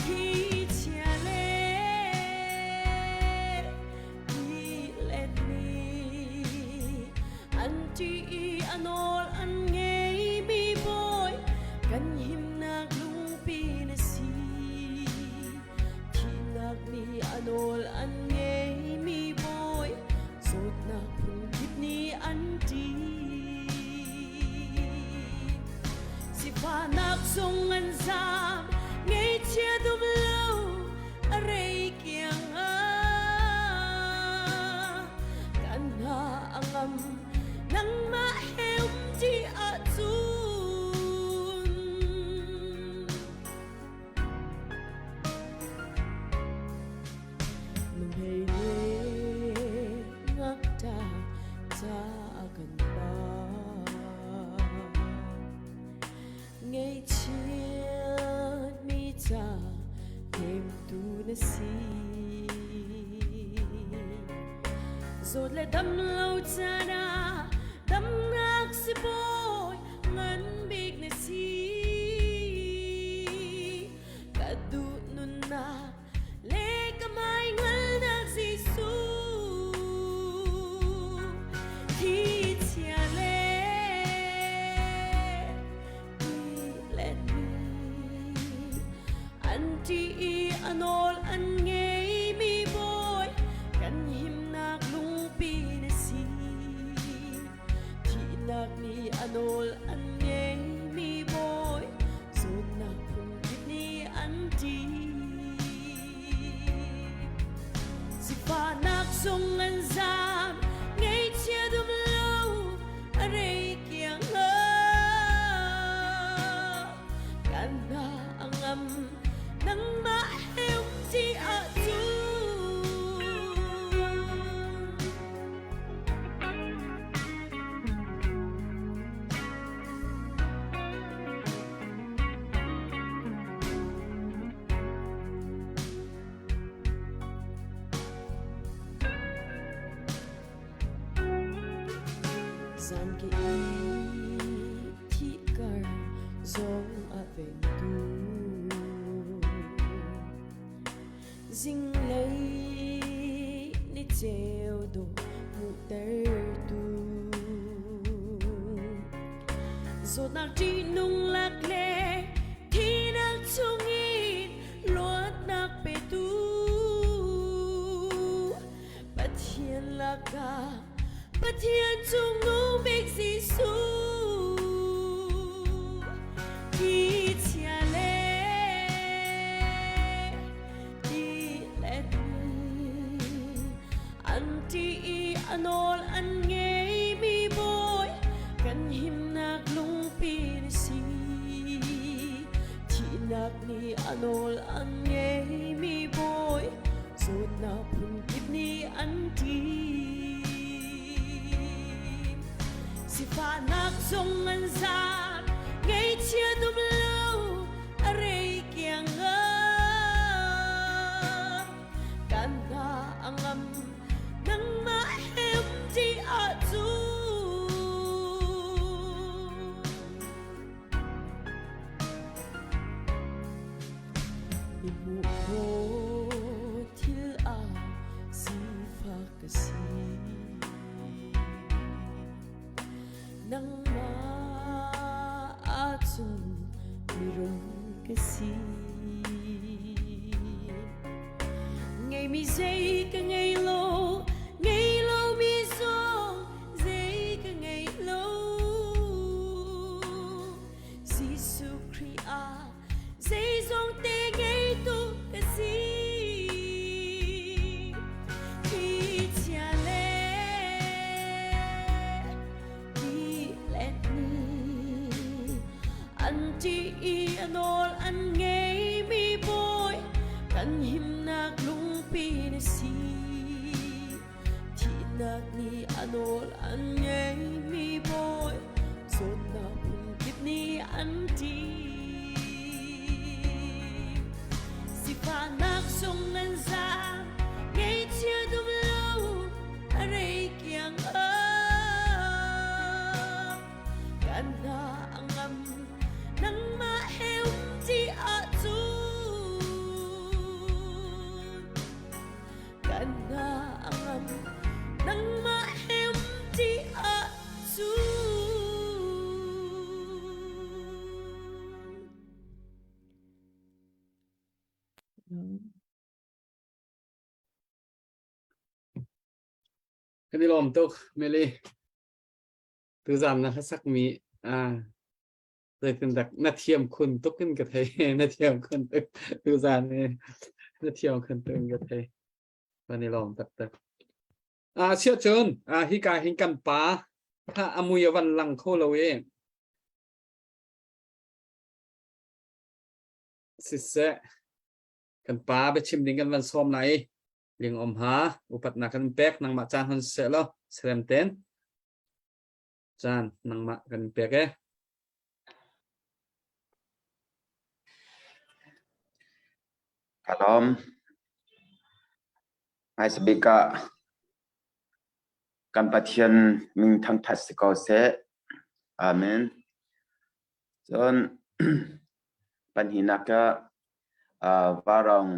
Hi chia le hi let ni an ṭih i a nawl an ngei mi bawi kan himnak lungpi na si. Thihnak nih a nawl an ngei mi bawi Zawtnak phunkip nih an ṭih. Sifahnak zong an zaam, ngeichia dum lo a rei kiang ah. Kan hna a ngam, nangmah he um ṭi ahcun. Nuhmei le ngakṭah ca kan pa. Ngaihchiatmi ca hnemtu na si. Zawt le dam lo caan ah damnak sibawi ngan bik na si. Ka duh nunnak le ka mai ngalnak Jesuh thi chia le ti let mi an ṭih i a nawl an ngei mi bawi kan himnak lungpi na si thihnak nih a nawl an ngei mi bawi zawtnak phunkip nih an ṭih. Sifahnak zong an zaam, ngaihchia dum Kan hna a ngam nangmah he um ti ahcun. Zan ke i thi kar zong a vengtu Zinglei ni ceu dawh hmuhtertu Zawtnak ṭihnung lak le thihnak chungin luatnak petu Pathian lakah Pathian cungnung bik Jesuh Ti chia le ti le ni an ṭih i a nawl an ngeimi bawi kan himnak lungpi na si thihnak nih a nawl an ngeimi bawi zawtnak phunkip nih an ṭih sifahnak zong an zaam ngaihchia dum lo a rei kiang kan hna a ngam nangmah he um ṭi ahcun Mi hmuh khawh thil ah sifak ka si. Nangmah ahcun mirum ka si. Ngeimi zei ka ngei lo, ngei lomi zong zei ka ngei lo. Jesuh Khrih ah zeizong te ngeitu ka si. Hi chia le ti le ni an ṭih i a nawl an ngeimi bawi kan himnak lungpi na si. Thihnak nih a nawl an ngeimi bawi zawtnak phunkip nih an ṭih. Sifahnak zong an zaam, ngaihchia dum lo a rei kiang ah. Kan hna a ngam, nangmah he um ṭi ahcun. Kan hna a ngam nangmah he um ṭi ahcun. Kan i lawm tuk, Meli. Tuzan na hlasak mi ah zeitindak na thiam khun tuk in ka thei na thiam khun tuk tuzan hi na thiam khun tuk in ka thei kan i lawm taktak a sia cun a hi ka hin kan pa kha amui a van lang kho lo i siseh kan pa biachim ding kan van sawm lai ling om ha upatnak kan pek nangmah caan hon seh lo serem ten Caan nangmah kan pek e. Ka lawm. Hmaisabik ah kan Pathian min thangṭhat si ko seh. Amen. Cun pahnihnak ah Varang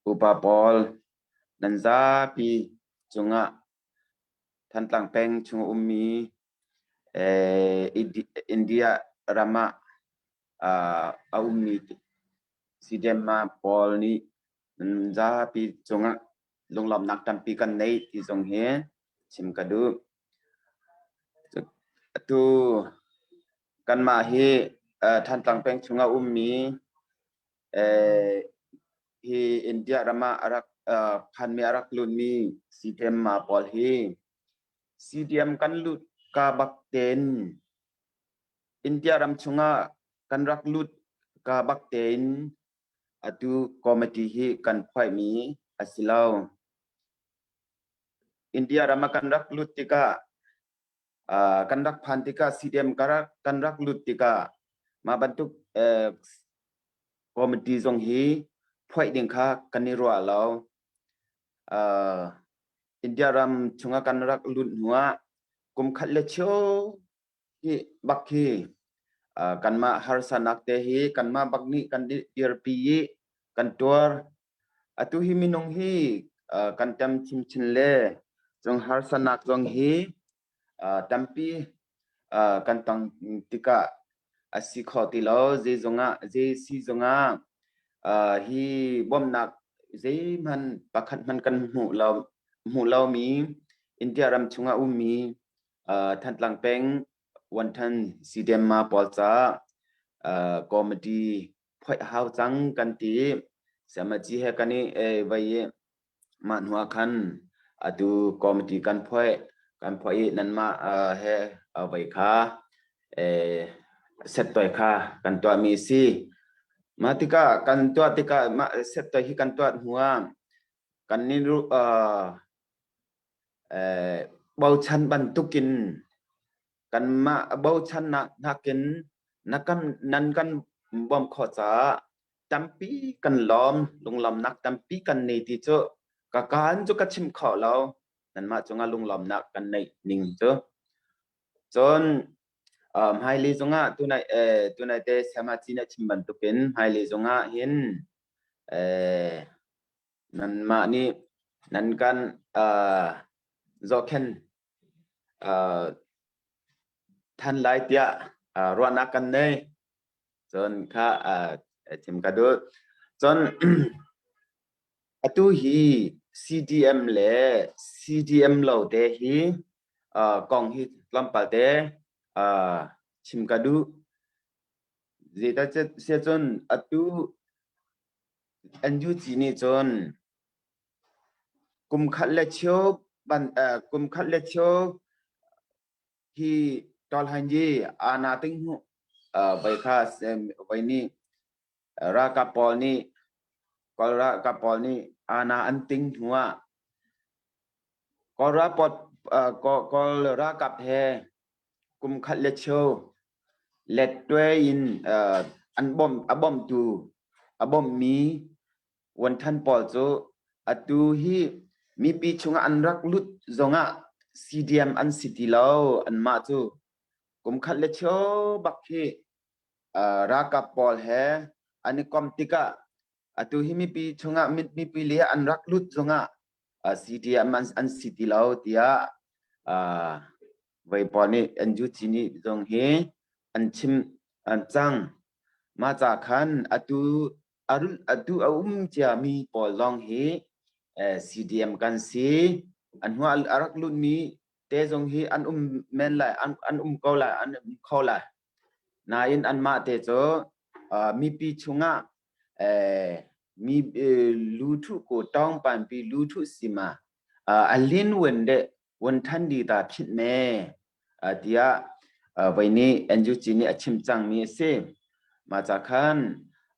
Upa pawl nan zapi cungah Thantlang peng chung a ummi India ram ah a ummi CDM pawl nih nan zapi cungah lunglawmhnak tampi kan nei ti zong hi chim ka duh. Atu kanmah hi Thantlang peng chung a ummi Hi India ram ah a rak phanmi a rak lutmi CDM pawl hi CDM kan lut ka bak tein India ram chungah kan rak lut ka bak tein atu committee hi kan phuaimi a si lo. India ram ah kan rak lut tikah kan rak phan tikah CDM kan rak lut tikah mah bantuk committee zong hi phuaih ding kha kan i ruah lo. India ram chungah kan rak lut hnuah kum khat le cheu hi bak hi kanmah harsanak te hi kanmah bak nih kan dirpi i kan tuar. Atu hi minung hi kan tam chinchin le cung harsanak zong hi tampi kan tong tikah a si kho ti lo. Zeizong ah zei si zongah hi bawmhnak zeihmanh pakhat hmanh kan hmuh lo hmuh lomi India ram chungah ummi Thantlang peng Wanthan CDMA pawl caah committee phoih a hau cang kan ti. Siamaci he kan i vei i mah hnu ah khan atu committee kan phoih kan phoih i nanmah he vei kha settoi kha kan tuahmi a si. Mah tikah kan tuah tikah mah settoi hi kan tuah hnu ah kan ni bochan bantukin kanmah bochannak nakin na kan nan kan bawmh khawh caah tampi kan lawm lunglawmnak tampi kan nei ti cu ka kaan cu ka chim kho lo nanmah cungah lunglawmnak kan neih ning cu cun hmailei zongah tunai tunai te Sayamaci nih a chim bantukin hmailei zongah hin Nanmah nih nan kan zohkhenh than lai tiah ruahnak kan nei. Cun kha chim ka duh. Cun atu hi CDM le CDM lo te hi kong hi tlawmpal te chim ka duh. Zeicahtiah atu NUG nih cun kum khat le cheu ban kum khat le cheu hi Tawlhanyi Ana ting hnu voi kha voi nih ralkap pawl nih Kawl ralkap pawl nih Ana an ting hnu ah Kawl ralkap Kawl ralkap he kum khat le cheu Letwe in an bawmh a bawmhtu a bawmhmi vuanthan pawl cu atu hi mipi chungah an rak lut zongah CDM an si ti lo anmah cu kum khat le cheu bak hi ralkap pawl he an i kom tikah atu hi mipi chungah mipi le an rak lut zongah CDM an si ti lo tiah Voi pawl nih NUG nih zong hi an chim an cang. Mah ca khan atu atu a um ciami pawl zong hi CDM kan si. An hnu a rak lutmi te zong hi an um men lai, an, an um ko lai, an um kho lai. Nain anmah te cu mipi chungah mi lu thu ko tawng panpi lu thu sima a lin wen de wan than di ta phit me tiah voi nih NUG nih a chim cangmi a si. Mah ca khan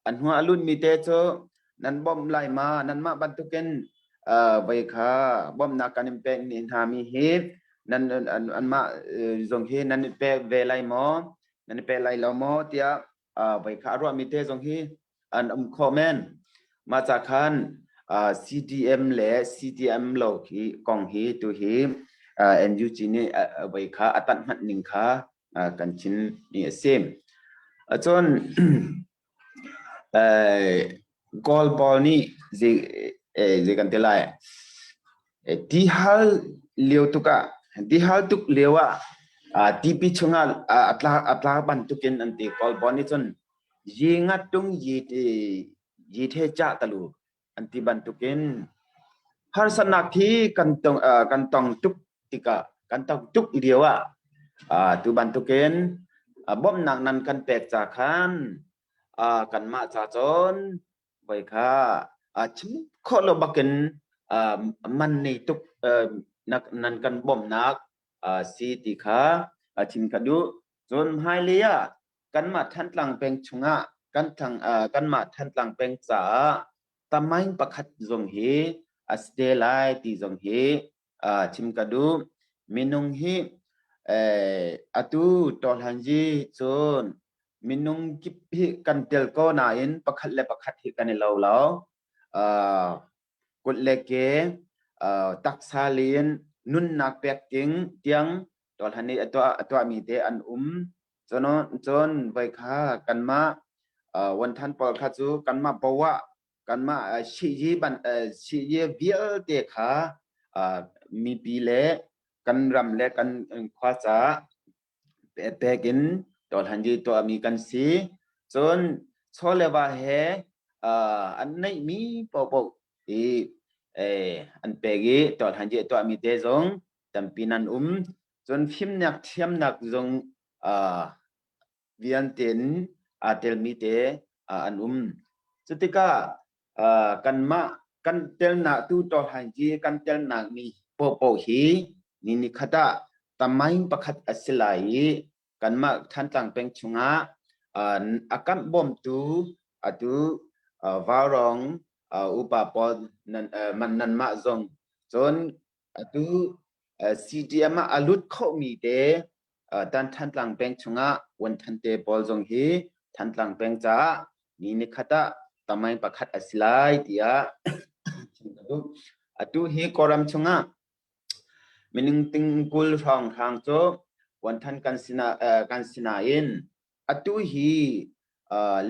a hnu a lutmi te cu nan bawmh lai ma nanmah bantukin voi kha bawmhnak kan in pek ni hna mi hi nan anmah zong hi nan i pek ve lai maw nan i pe lai lo maw tiah voi kha a ruahmi te zong hi an um khawh men. Mah ca khan CDM le CDM lo hi kong hi tu hi NUG nih voi kha a tanh hmanh ning kha kan chim mi a si. Cun Kawl pawl nih zei kan ti lai ti hal lio tuk ah ti hal tuk lio ah tipi chungah a tla a tla bantukin an ti Kawl pawl nih cun yi ngat tung yi yi the cha talu an ti bantukin harsatnak hi kan tong kan tong tuk tikah kan tong tuk lio ah tu bantukin bawmhnak nan kan pek ca khan kanmah ca cun voi kha chim khawh lo bakin man nei tuk nan kan bawmhnak si ti kha chim ka duh. Cun hmailei ah. Kanmah Thantlang peng chungah kan thang kanmah Thantlang peng caah tamain pakhat zong hi a si te lai ti zong hi chim ka duh. Minung hi atu tawhlanzi cun minung kip hi kan tel ko nain pakhat le pakhat hi kan i lo lo. Kut le ke taksa lin nunnak pek ding tiang tawhlan nih a tuah a tuahmi te an um. Cun cun voi kha kanmah wanthan pawl kha cu kanmah poah kanmah shihyi ban shihyi vialte kha mipi le kan ram le kan khua caah pek in tawlhanji tuahmi kan si. Cun chaw le va he an neihmi paohpaoh i an pek i tawlhanji tuahmi te zong tampi nan um. Cun fimnak thiamnak zong vialte in aa telmi te an um. Cutikah kanmah kan telnak tu tawlhanji kan telnak mi paohpaoh hi ni nikhat ah tamain pakhat a si lai i kanmah Thantlang peng chungah a kamh bawmtu atu Vaurawng upa pawl nan nanmah zong cun atu CDM ah a lut khomi te tan Thantlang peng chungah Wanthan te pawl zong hi Thantlang peng caah ni nikhat ah tamain pakhat a si lai tiah chim ka duh. Atu hi Kawlram chungah minung ting 20 hrawnghrang cu Wanthan kan sina kan sinain atu hi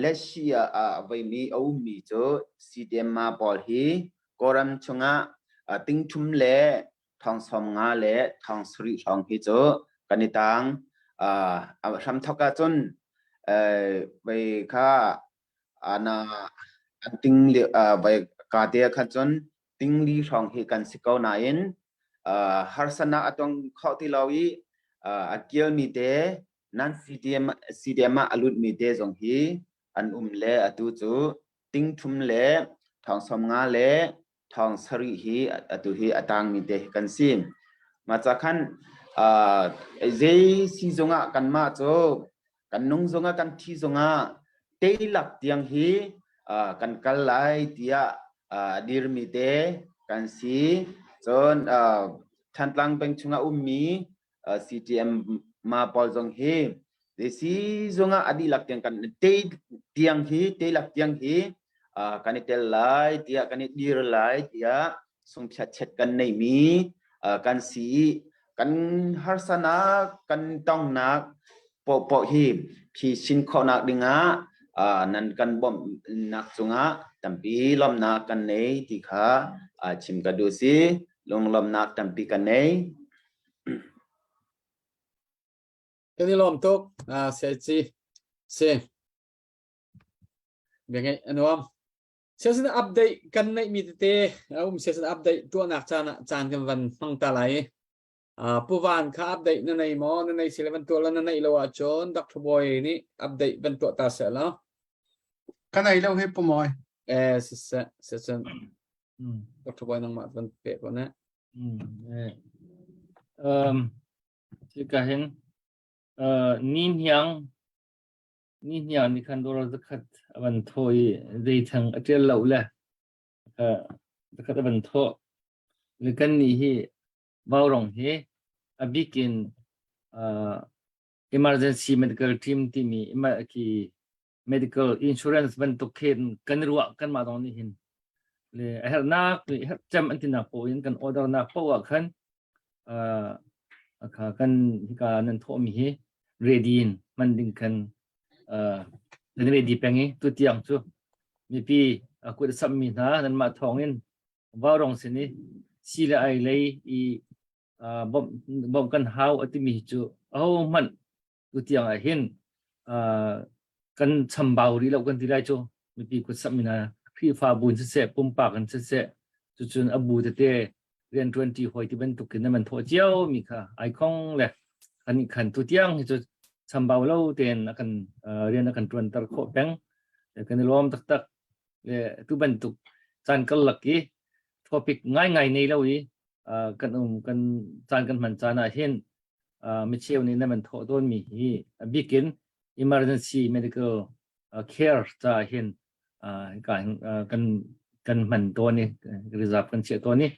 Lesia ah voimi a ummi cu CDM pawl hi Kawlram chungah ting thum le thong som nga le thong sarih hrawng hi cu kan i tang. A hramthok ahcun vei kha ana an ting le vai ka te khan cun tingli hrawng hi kan si ko nain harsana a tong kho ti lo i a kialmi te nan CDM CDM ah a lutmi te zong hi an um le atu cu ting thum le thong som nga le thong sarih hi atu hi a tangmi te kan si. Mah ca khan zei si zongah kanmah cu kan nung zongah kan thi zongah teilak tiang hi kan kal lai tiah dirmi te kan si. Cun Thantlang peng chungah ummi CTM ma pawl zong hi si zongah a dihlak tiang kan te tiang hi teilak tiang hi kan i tel lai tiah kan i dir lai tiah sungphiat chet kan neimi kan si i kan harsanak kan tongnak pohpoh hi phisin khawhnak dingah nan kan bawmhnak cungah tampi lawmnak kan nei ti kha chim ka duh si lunglawmnak tampi kan nei. Kan i lawm tuk. Saya Si. Bia ngeih a nuam. Siasin update kan neih mi tete a um siasin update tuahnak caan ah caan kan van hmang ta lai. Pu Van kha update na nei maw? Na nei sile van tuah la na neih lo ahcun Dr. Boy nih update van tuah ta seh law. Ka nei lo hi Pu Mawi. Eh siseh siseh Dr. Boy nangmah van pe ko ne. Um, ka hin ni hniang ni hniang ni khan dawr zakhat avan tho i zei thang a ṭial lo le zakhat avan tho le kan ni hi vaurong hi a bikin emergency medical team timi ki medical insurance bantuk khin kan ruah kan mah dong nih hin le a herhnak le herh cem an tinak po in kan order nak po ah khan kha kan hika nan thawhmi hi ready in man ding khan kan ready peng i tu tiang cu mipi kut sammi hna nan mah thawng in vaurong sin i si le ai lei i bom kan hau atimi cu aho hmanh tu tiang ah hin kan chambau rih lo kan ti lai cu mipi kut samh in Khrihfabu in siseh pumpak in siseh cucun a bu tete rianṭuan ṭi hawi ti bantuk in nan thawh cio mi kha ai khong le kan khan tu tiang hi cu chambau lo tein a kan rian a kan ṭuanter khawh peng kan i lawm taktak le tu bantuk caan karlak i topic ngaingai nei lo i kan um kan caan kan hman caan ah hin micheu nih nan thawh tawnmi hi a bikin emergency medical care ca hin ka kan kan hman tawn i reserve kan chiah tawn i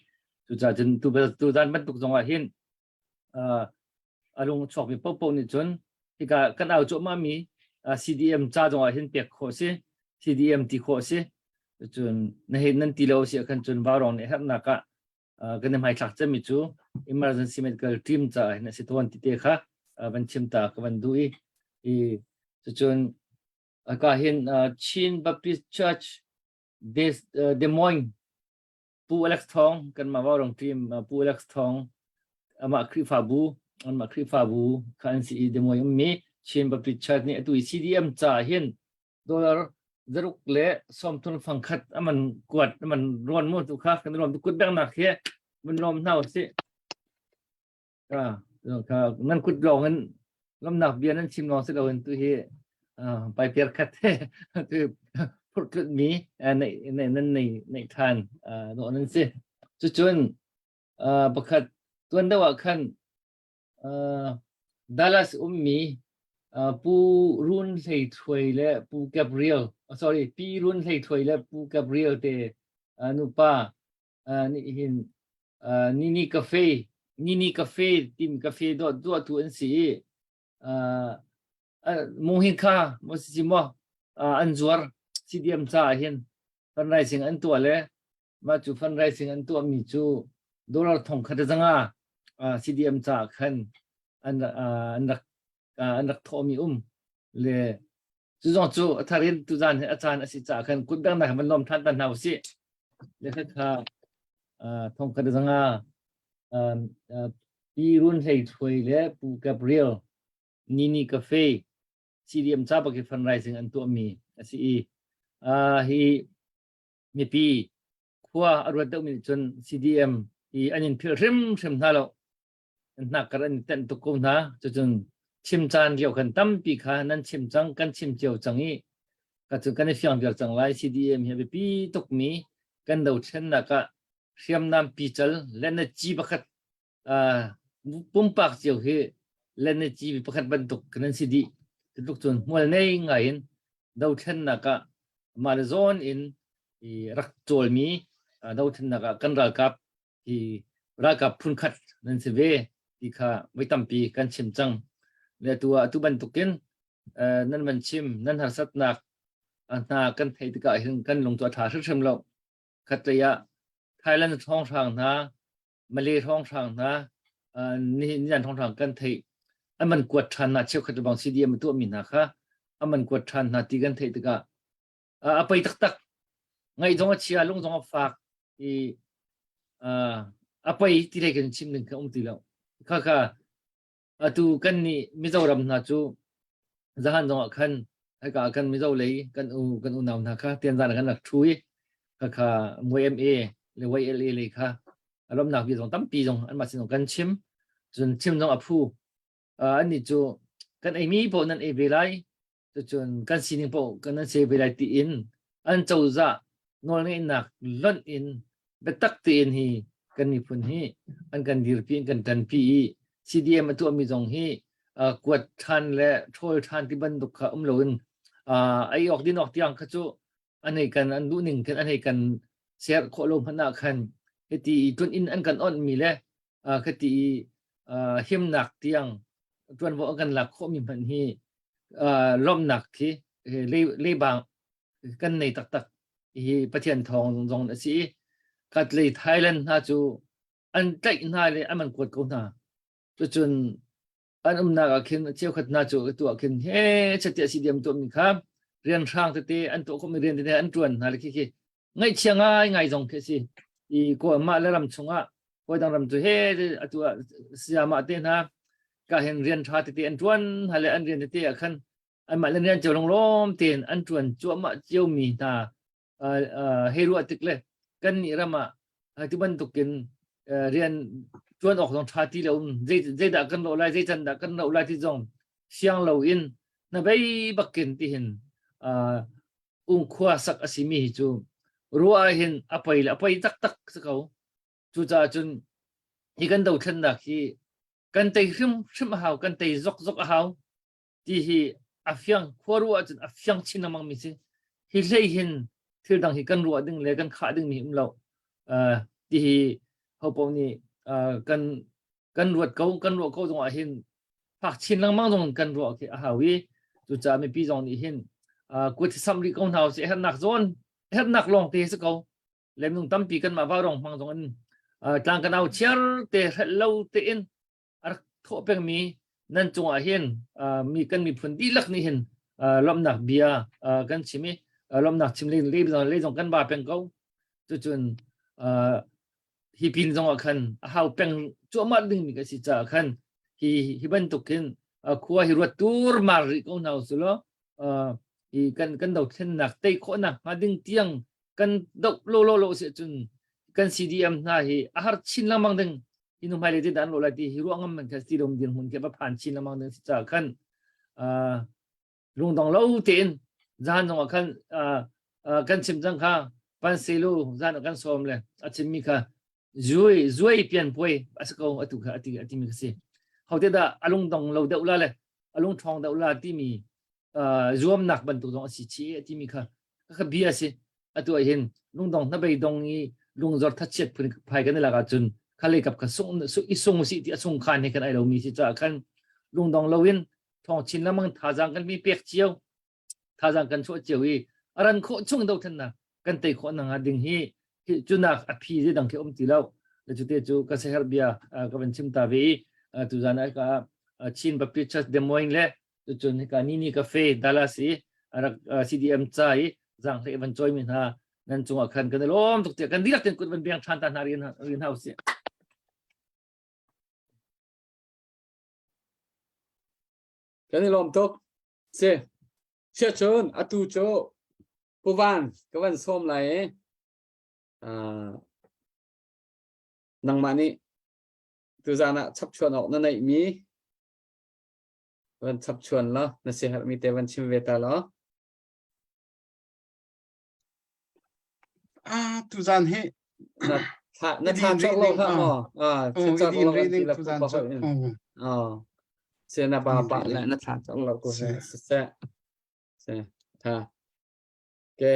cucaah cun tu tu zan bantuk zong ah hin a lung chuakmi paohpaoh nih cun hika kan au cuahmah mi CDM ca zong ah hin pek khawh si CDM ti khawh si cun na hei nan ti lo si ah khan cun vaurawng nih herhnak ah kan i hmaithlak cemmi cu emergency medical team caah hin a si tawn ti te kha van chim ta ka van duh i i cucun ka hin Chin Baptist Church Des, Des Moines Pu Alex Thawng kanmah Vaurawng team Pu Alex Thawng amah Khrihfabu anmah Khrihfabu kha an si i Des Moines ummi Chin Baptist Church nih atu i CDM caah hin dollar zaruk le sawmthum fangkhat aman kuat aman ruan mu tu kha kan lawm tu kut bengnak hi mun lawm hna usih ka ka nan kut lawng in lomnak bia nan chim lawng si loin tu hi pai piar khat tu phurtlut mi nei nei nan nei nei than no nan si cucun pakhat tuan deuh ah khan Dallas ummi Pu Run Hlei Thuai le Pu Gabriel, sorry, Pi Run Hlei Thuai le Pu Gabriel te nupa nih hin Nini Cafe, Nini Cafe timi cafe duahtu an si i munghin kha maw si maw an zuar CDM caah hin fundraising an tuah le Mah cu fundraising an tuahmi cu dollar thong khat zanga CDM caah khan an an rak an rak thawhmi um le cu zong cu a thar in tuzan hi a caan a si caah khan kut dangnak van lawm than ta hna usih le kha kha thong khat zanga Pi Run Hlei Thuai le Pu Gabriel Nini Cafe CDM ca bak i fundraising an tuahmi a si i hi mipi khua a ruat deuhmi nih cun CDM i an in philh hrimhrim hna lo. An hnakkar an i tenh tuk ko hna. Cucun chim caan lio khan tampi kha nan chim cang, kan chim cio cang i ka cu kan i fiang viar cang lai. CDM hi a biapi tukmi kan dothlennak ah hriamnam pical le na ci pakhat pumpak cio hi le na ci pakhat bantuk kan si dih. Cutluk cun hmual nei ngai in dothlennak ah mah le zawn in i rak cawlmi dothlennak ah kan ralkap hi ralkap phunkhat nan si ve ti kha voi tampi kan chim cang. Le tu ah atu bantukin nan van chim nan harsatnak hna kan theih tikah hin kan lung cu a ṭha hrimhrim lo. Khatlei ah Thailand hrawnghrang hna Malay hrawnghrang hna nihin nian hrawnghrang kan theih an man kuat ṭhan hna cheukhat bang CDM a tuahmi hna kha an man kuat ṭhan hna ti kan theih tikah a pei taktak ngaih zong a chia lung zong a fak i a pei ti lei kan chim ding kha um ti lo kha kha Atu kan nih Mizoram hna cu zahan zong ah khan hika kan Mizo lei kan u kan unau hna kha tianzan kan rak ṭhu i khakha YMA le YLA lei kha a lawmnak bia zong tampi zong anmah sin zong kan chim cun chim zong a phu annih cu kan eimi paoh nan ei ve lai Cucun kan sining paoh kan nan se ve lai tiin an cozah nawlngeihnak lonh in biatak tein hi kan miphun hi an kan dirpi an kan ṭanpi i CDM a tuahmi zong hi kuat ṭhan le ṭhawl ṭhan ti bantuk kha um loin ei awk din awk tiang kha cu an hei kan an duhning khin an hei kan ser khawh lo hmanh ah khan hiti i ṭun in an kan onhmi le khati i himnak tiang ṭuanvo an kan lak khawhmi hmanh hi lawmhnak khi leibang kan nei taktak hi Pathian thawng zong a si i katlei Thailand hna cu an tlaih hna le an man kuat ko hna cucun an umnak ah khin cheukhat hna cu tu ah khin he chatiah CDM tuahmi kha rian hrang tete an tuah khawhmi rian tete an ṭuan hna le khi khi ngaihchia ngai ngai zong khi a si i ko mah le ram chungah dang ram cu he atu ah sayamah te hna ka hin rian ṭha tete an ṭuan hna le an rian tete ah khan anmah le rian cio longlawm tein an ṭuan cuahmah cio mi hna hei ruah tik le kan nih ram ah ti bantukin rian ṭuan awk zong ṭha ti lo zeidah kan lawh lai zei can dah kan lawh lai ti zong siang lo in na bei bakin tihin ungkhua sak a simi hi cu ruah ah hin a pei le a pei taktak si ko. Cucaah cun hi kan dothlennak hi kan tei hrimhrim a hau, kan tei zokzok a hau ti hi a fiang khua ruah ahcun a fiang chin lengmang mi si. Hi hlei hin thil dang hi kan ruah ding le kan khah ding mi um lo. Uh, ti hi hopo nih uh, kan kan ruat ko kan ruah ko zong ah hin fak chin lengmang zong kan ruah khi a hau i cucaah mipi zong nih hin uh, kut sam rih ko hna usih hernak zawn hernak lawng te si ko lemnung tampi kan mah vaurong hmang zong in uh, tlang kan au chiar te hrelh lo te in a rak thawh pengmi nan cungah hin uh, mi kan miphun dihlak nih hin uh, lawmhnak bia uh, kan chim i uh, lawmhnak chim le le le zong kan ba peng ko cucun uh, hi pin zong ah khan a hau peng cuahmah dingmi ka si caah khan hi hi bantuk hin khua hi ruat tur mar rih ko hna usih law hi kan kan dothlennak tei khawhnak hnga ding tiang kan doh lo lo lo si cun kan CDM hna hi a har chin lengmang ding hi nu hmailei te dan lo lai ti hi ruah ngam man kha ti dom dirhmun ke va phan chin lengmang ding si caah khan lungdong lo tein zan zong ah khan kan chim cang kha pan selu zan ah kan sawm le a chimmi kha zui zuai pian puai a si ko atu kha ati ati mi kha si hote dah a lungdong lo deuh la le a lung ṭhawng deuh la timi zuamnak bantuk zong a si chi a timi kha kha bia si atu ah hin lungdong hnabei dong i lungzor thachiat phun phai kan i lak ahcun kha lei kap kha sung i sung si ti a sung khan he kan ai lomi si caah khan lungdong loin thawng chin lengmang thazaang kan mi pek cio thazaang kan chuah cio i a ran khawh chung dothlennak kan tei khawh nak ding hi cunak a phi zei dang khi um ti lo le cu te cu ka seher bia ka van chim ta ve i tuzan ah ka Chin Baptist Church Des Moines le cun hika Nini Cafe Dallas i rak CDM ca i zanghlei van cawi mi hna nan cungah khan kan i lawm tuk tiah kan dihlak ten kut van beng ṭhan ta hna rian rian hau si. Kan i lawm tuk. Si. Sia cun atu cu Pu Van ka van sawm lai i uh, nangmah nih tuzan ah chapchuan awk na neihmi van chapchuan law na siaherhmi te van chim ve ta law. Ah, tuzan hi na thla na thla cawk lo hlah maw? Ah, thla cawk lo kan ti la pu pa hoi in. Oh. Se na ba pa le na thla cawk lo ko se se. Se tha. Ke.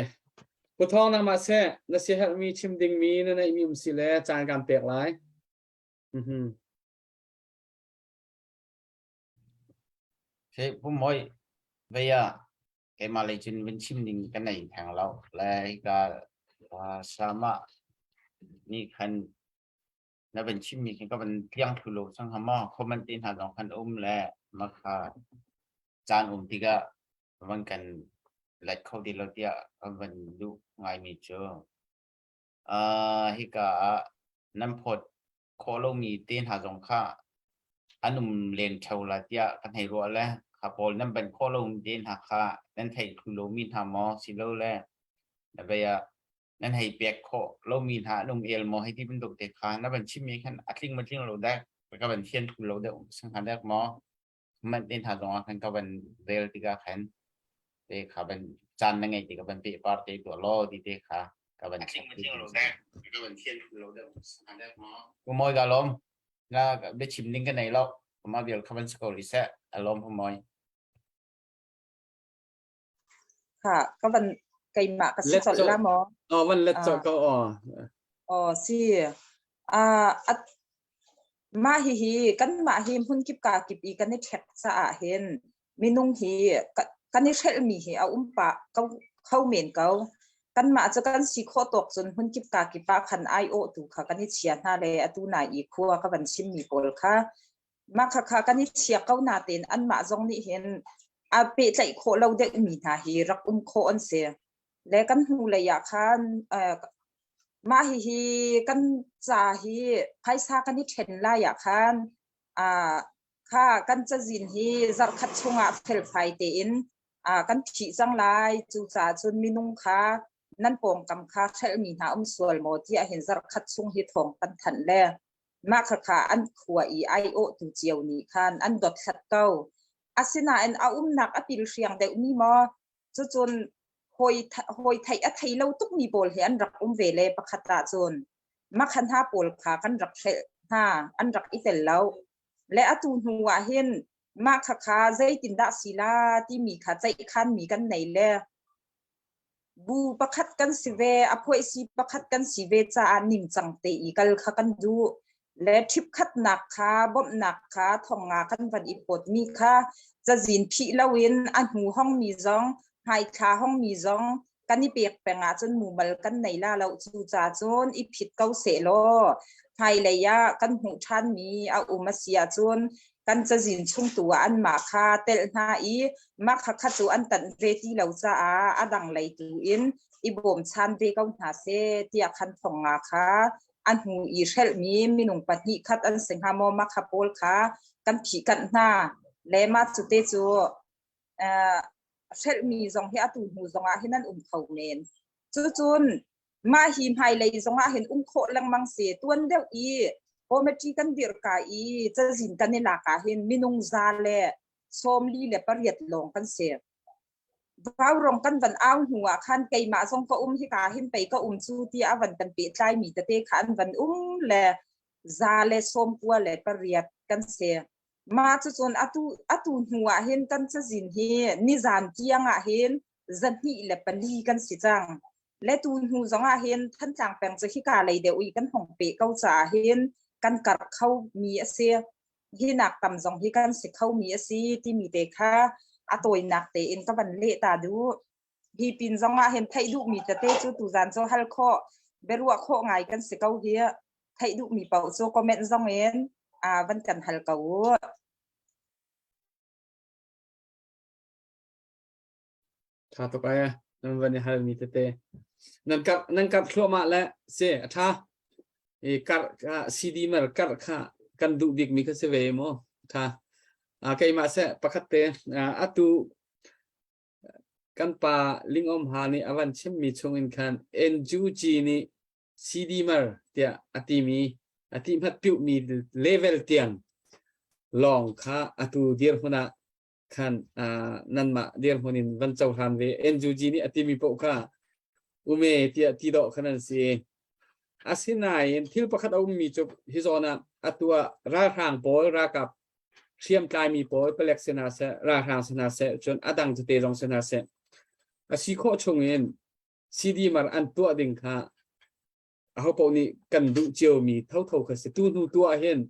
Pu thong na ma se na siaherhmi chim dingmi na neihmi um si le caan kan pek lai. Mhm. Se pu moi veya keimah lei cun vun chim ding ka nei theng lo le hika sama nih khan na van chimmi khi ka van tliang thlu lo sang ha maw comment te hna zong khan um le makha caan um tikah van kan let kho ti lo tiah kan van duh ngaimi cu uh, hika ah nan phawt khawh lomi te hna zong kha an um len ṭheo la tiah kan hei ruah le kha pawl nan banh khawh lomi te hna kha nan theih thlu lomi hna maw silole na bei ah nan hei pek khawh lomi hna an um el maw hei ti bantuk te kha na van chimmi khan a tling ma tling lo dek ka van fian thlu lo deuh sang hnga dek maw manh te hna zong ah khan ka van rel tikah khan te kha van caan na ngeih tikah van peh par te tuah law ti te kha ka van Umawi ka lawm na biachim ding ka nei lo ma vial kha van si ko rih seh a lawm umawi Kha ka van keimah ka si colh la maw? Oh van let colh ko aw. Oh si. Ah at mah hihi kanmah hi hmunkip kakip i kan i ṭhek caah hin minung hi kan i hrelhmi hi a um pah ko kho men ko. Kanmah cu kan si khawh tawk cun hmunkip kakip ah khan aiawhtu kha kan i chia hna le atu nai i khua ka van chimmi pawl kha mah khakha kan i chia ko natein anmah zong nih hin a pehtlaih khawh lo deuhmi hna hi rak um khawh an si. Le kan hnulei ah khan mah hihi kan ca hi phaisa kan i ṭhen lai ah khan kha kan cazin hi zarhkhat chungah felfai tein kan phih cang lai. Cucaah cun minung kha nan pawngkam kha hrelhmi hna um sual maw tiah hin zarhkhat chung hi thawng kan thanh le mah khakha an khua i aiawhtu cio nih khan an dothlat ko. Asinain a umnak a pil hriang deuhmi maw cucun hawi hawi theih a thei lo tukmi pawl hi an rak um ve le pakhat ahcun makha hna pawl kha kan rak hrelh hna an rak i tel lo le atu hnu ah hin. Mah khakha zeitindah si la timi kha ceihkhanmi kan nei le bu pakhat kan si ve, a phuaisi pakhat kan si ve caah ningcang te i kal kha kan duh. Le ṭhipkhatnak kha bawmhnak kha thongnga kan van i pawtmi kha cazin phih loin a hnu hongmi zong hmaithla hongmi zong kan i pek peng ahcun mumal kan nei la lo. Cu ca cun i phit ko sehlaw hmailei ah kan hmuh ṭhanmi a um a si ahcun kan cazin chung tu ah anmah kha telh hna i mah kha kha cu an tanh ve ti lo caah a dang lei tu in i bawmchan ve ko hna seh tiah khan thongnga kha a hnu i hrelhmi minung pahnih khat an si hnga maw mah kha pawl kha kan phihkanh hna le mah cu te cu hrelhmi zong hi atu hnu zong ah hin an um kho men. Cucun mah hi hmailei zong ah hin um khawh lengmang si. Tuan deuh i committee kan dirh ka i cazin kan i lak ah hin minung 148 lawng kan si. Vaurong kan van au hnu ah khan keimah zong ka um hika hin pei ka um cu tiah a van kan pehtlai mi tete kha an van um le 198 kan si. Mah cucun atu atu hnu ah hin kan cazin hi nizan tiang ah hin 204 kan si cang. Le tu hnu zong ah hin Thantlang peng cu hika lei deuh i kan hong pe ko caah hin kan karh kho mi a si. Hi nak tam zong hi kan si kho mi a si timi te kha a tawinak tein ka van leh ta duh. Hi pin zong ah hin theih duhmi tete cu tuzan cu hal khawh biaruah khawh ngai kan si ko hi. Theih duhmi paoh cu comment zong in van kan hal ko u. Tha tuk ai nan van i hal mi tete. Nan kar nan kar thluahmah le si a tha. I kar kha CD mar kar kha kan duh bik mi kha si ve mu. Tha. A keimah se pakhat te atu kan pa Lingom Ha nih a van chim mi chung in khan NUG nih CD mar tiah a timi a ti hmat piuh mi level tiang lawng kha atu dirhmun ah khan nanmah dirhmun in van cohlan ve. NUG nih a timi paoh kha ume tiah ti dawh khan an si. Asinain thil pakhat a ummi cu hi zawn ah atu ah ralhrang pawl ralkap hriamtlaimi pawl palek si hna seh ralhrang si hna seh cun a dang tete zong si hna seh a si khawh chung in CD mar an tuah ding kha ahopaoh nih kan duh ciomi thotho kha si. Tu hnu tu ah hin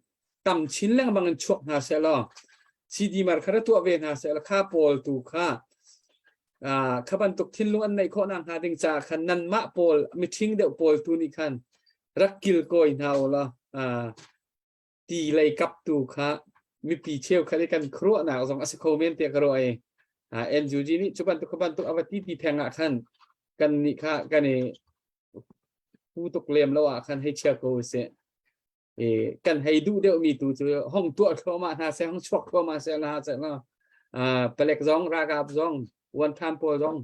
tam chin lengmang in chuak hna seh law CD mar kha ra tuah ve hna seh law kha pawl tu kha kha bantuk thinlung an neih khawh nak hnga ding caah khan nanmah pawl mithing deuh pawl tu nih khan rak kilkawi hna u law ti lei kap tu kha mipi cheukhat i kan khuaruahnak zong a si kho men tiah ka ruah i NUG nih cu bantuk kha bantuk a va ti ti theng ah khan kan nih kha kan i pu tuk lem lo ah khan hei chia ko usih. I kan hei duh deuh mi tu cu hong tuah thluahmah hna seh hong chuak thluahmah seh la seh la palek zong ralkap zong one time pawl zong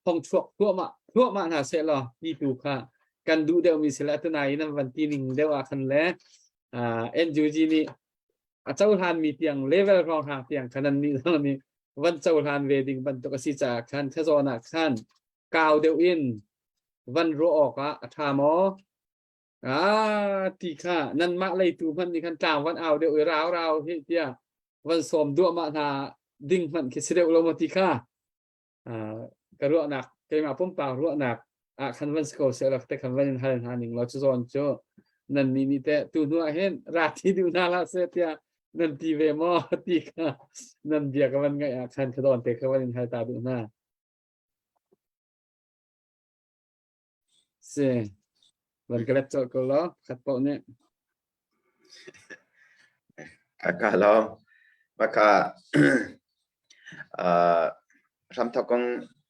hong chuak thluahmah thluahmah hna seh law ti tu kha kan duh deuh mi sila tunai nan van ti ning deuh ah khan le NUG nih a cohlan mi tiang level rong hang tiang khan an nih zong nih van cohlan ve ding bantuk a si caah khan khazawn ah khan kau deuh in van ruah awk ah a ṭha maw? Ah, ti kha nanmah leitu hmanh nih khan tlang van au deuh i rau rau hi tiah van sawm duahmah hna ding hmanh khi si deuh lo maw ti kha ah, ka ruahnak keimah pumpak ruahnak ah khan van si ko seh rak te khan van in hal hna ning law cu zawn cu nan nih nih teh tu hnu ah hin ra thi duh hna hlah seh tiah nan ti ve maw ti kha nan bia ka van ngaih ah khan ka dawn te kha van in hal ta duh hna. Si. Van ka let colh ko law, khat paoh nih. Ka lawm. Maka uh, hramthok kong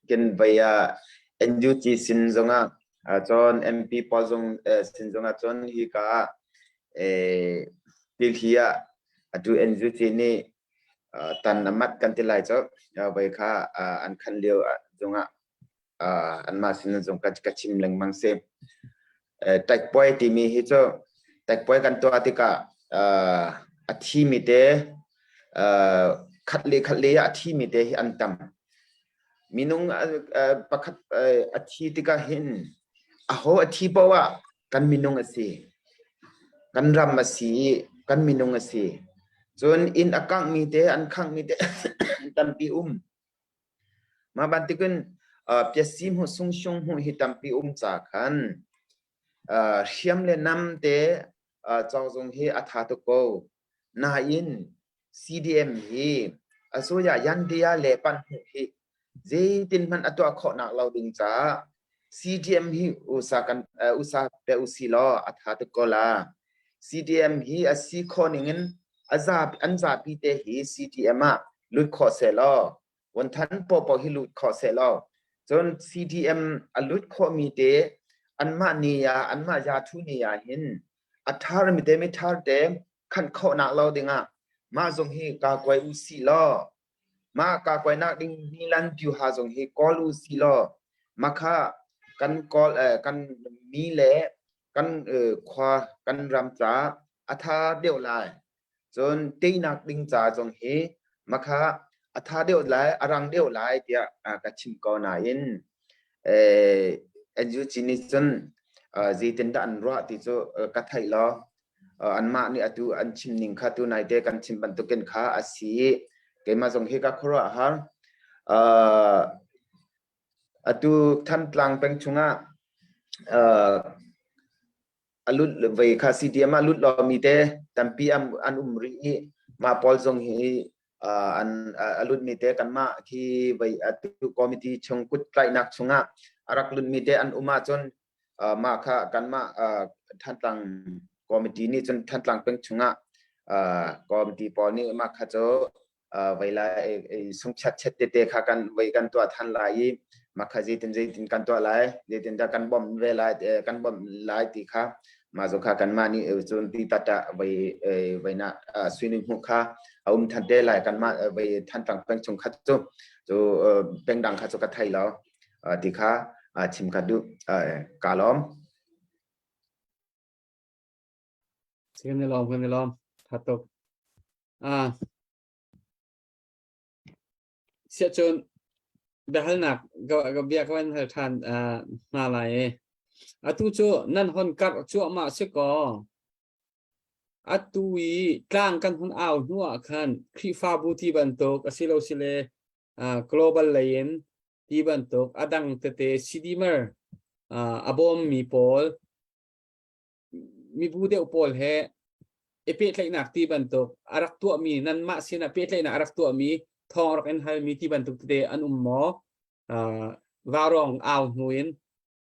kin vai ah NUG sin zongah cun MP pawl zong sin zongah cun hi ka eh tilhi ah atu NUG nih tan a mat kan ti lai cu voi kha an khan lio zongah anmah sin zong ka chim lengmang si. Taikpuai timi hi cu taikpuai kan tuah tikah a thimi te khat le khat le ah a thimi te hi an tam. Minung pakhat a thi tikah hin aho a thi paoh ah kan minung a si. Kan ram a si i kan minung a si. Cun inn a kanghmi te an khanghmi te tampi um. Mah bantukin piasi hmuh sungsung hmuh hi tampi um ca khan hriam le nam te cawzung hi a tha tuk ko. Nain CDM hi asoya yandia le pan hmuh hi zeitin hmanh a tuah khawhnak lo ding caah CDM hi usa kan usa pe usi law a tha tuk ko la. CDM hi a si khawh ning in a zapi an zapi te hi CDM ah lut khawh seh law vunthan popo hi lut khawh seh law cun CDM a lut khawhmi te anmah ni ah anmah ya thu ni ah hin a thar mi te mi thar te khan khawhnak lo dingah mah zong hi ka kuai u si law mah ka kuainak ding nilan pyuha zong hi kawl u si law makha kan kawl kan mi le kan khua kan ram ca a tha deuh lai. Cun teinak ding ca zong hi makha a tha deuh lai, a rang deuh lai tiah ka chim ko nain NUG nih cun zeitindah an ruah ti cu ka theih lo. Anmah nih atu an chim ning kha tu naite kan chim bantukin kha a si i keimah zong hi ka khuaruah har. Atu Thantlang peng chungah a lut vei kha CDM ah lut lomi te tampi an um rih i mah pawl zong hi an a lutmi te kanmah khi vei atu committee chung kut tlaihnak chungah a rak lutmi te an um ahcun mah kha kanmah Thantlang committee nih cun Thantlang peng chungah committee pawl nih mah kha cu vei lai sungchat chet tete kha kan vei kan tuah than lai i mah kha zeitin zeitin kan tuah lai zeitin dah kan bawmh ve lai kan bawmh lai ti kha mah zo kha kanmah nih cun ti tata vei vei na suini hmuh kha a um than te lai kanmah vei Thantlang peng chung kha cu cu peng dang kha cu ka thei lo ti kha chim ka duh ka lawm. Kan i lawm kan i lawm tha tuk. Ah. Siahcun biahalnak ka bia ka van hal ṭhan hna lai i atu cu nan hon karh cuahmah si kaw atu i tlang kan hun au hnu ah khan Khrihfabu ti bantuk asilo sile global lei in ti bantuk a dang tete CDMer a bawmmi pawl mibu deuh pawl he i pehtlaihnak ti bantuk a rak tuahmi nanmah sinah pehtlaihnak a rak tuahmi thawng rak in halmi ti bantuk tete an um maw? Uh, vaurawng au hnu in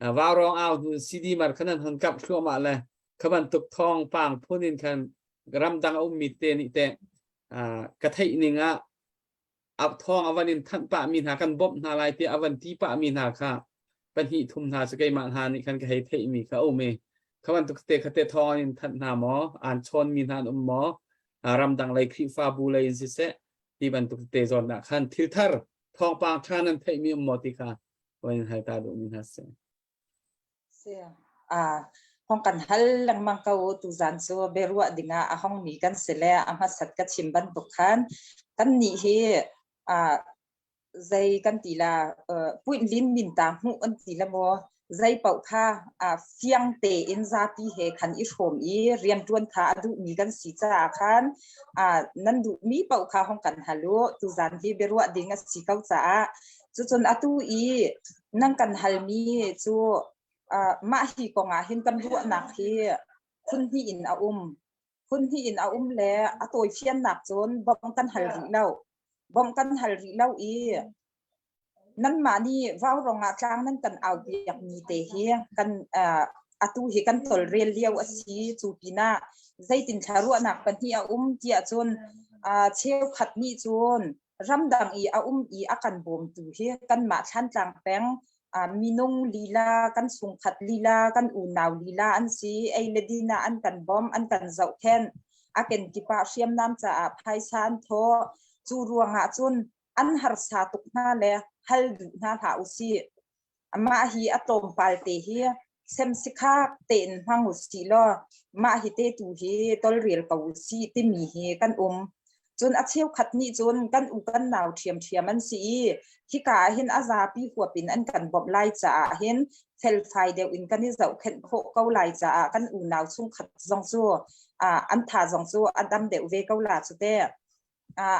uh, vaurawng au hnu in CD mar khan an hon kap thluahmah le kha bantuk thawngpang phun in khan ramdang a ummi te nih te uh, ka theih ning ah a thawng a van in thanh pahmi hna kan bawmh hna lai tiah a van ti pahmi hna kha pahnih thum hna cu keimah hna nih khan ka hei theihmi kha a um i kha bantuk te kha te thawng in thanh hna maw aan chawnmi hna an um maw ramdang lei Khrihfabu lei in siseh ti bantuk te zawn ah khan thil thar thawngpang ṭha nan theihmi um maw ti kha van in hal ta duhmi hna si. Si. Ah, hong kan hal lengmang ko tuzan cu biaruah dingah a hongmi kan si le a hmasat ka chim bantuk khan kan nih hi ah zei kan ti la puin lin min ta hmuh an ti la maw zei paoh kha fiang tein zapi he khan i hrawm i rianṭuan kha a duhmi kan si caah khan nan duhmi paoh kha hong kan hal u tuzan hi biaruah ding a si ko caah cucun atu i nan kan halmi cu mah hi kong ah hin kan ruahnak hi phun hnih in a um. Phun hnih in a um le a tawifiannak cun bawmh kan hal rih lo. Bawmh kan hal rih lo i nanmah nih vaurawng ah tlang nan kan au piakmi te hi kan atu hi kan tolrel lio a si. Cu pinah zeitin thla ruahnak pahnih a um tiah cun cheukhat nih cun ramdang i a um i a kan bawmtu hi kanmah Thlantlang peng minung lila, kan chungkhat lila, kan unau lila an si. Ei le din ah an kan bawmh, an kan zohkhenh. A kenkip ah hriamnam caah phaisa an thawh. Cu ruangah cun an harsa tuk hna le hal duh hna hlah usih. Mah hi a tlawmpal te hi semsikhak tein hmang usih law mah hi te tu hi tolrel ko usih timi hi kan um. Cun a cheukhat nih cun kan u kan nau ṭhiamṭhiam an si i hika ah hin a zapi huap in an kan bawmh lai caah hin felfai deuh in kan i zohkhenh khawh ko lai caah kan unau chungkhat zong cu an tha zong cu a dam deuh ve ko la cu teh.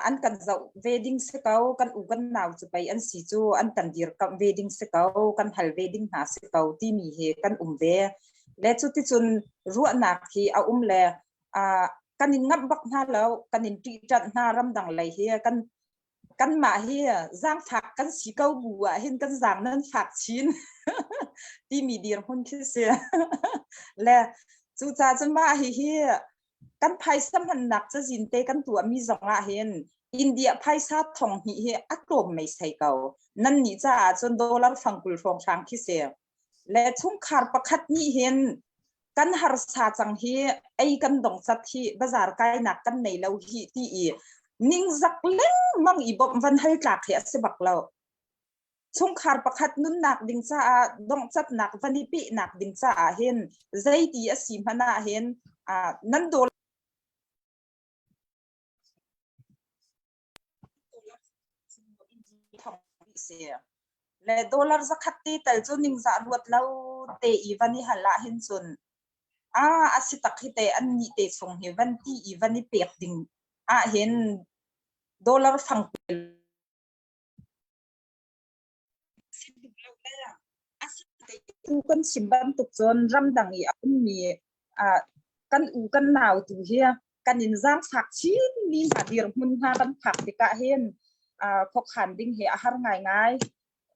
An kan zoh ve ding si ko, kan u kan nau cu pei an si cu an kan dirkamh ve ding si ko, kan hal ve ding hna si ko timi hi kan um ve. Le cuticun ruahnak hi a um le kan in ngamh bak hna lo kan in ṭihṭanh hna ramdang lei hi kan kanmah hi zaangfak kan si ko bu ah hin kan zaang nan fak chin timi dirhmun khi si le cucaah cun mah hi hi kan phaisa hmannak cazin te kan tuahmi zong ah hin India phaisa thong hnih hi a tlawm meisei ko nan nih caah cun dollar fangkul hrawng hrang khi si le chungkhar pakhat nih hin kan harsa cang hi ei kan dong cat hi bazar kainak kan nei lo hi ti i ningzak lengmang i bawmh van hal tlak hi a si bak lo chungkhar pakhat nunnak ding caah donghcatnak van i pehnak ding caah hin zeiti a si hmanh ah hin nan dawl si. Le dollar zakhat te tal cu ningzah ruat lo te i van i hal ah hin cun a a si tak hi te an nih te chung hi van ti i van i pek ding ah hin dollar fang Tu kan chim bantuk cun ramdang i a ummi kan u kan nau tu hi kan in zaangfak chinmi hna dirhmun hna kan phak tikah hin khuakhan ding hi a har ngaingai.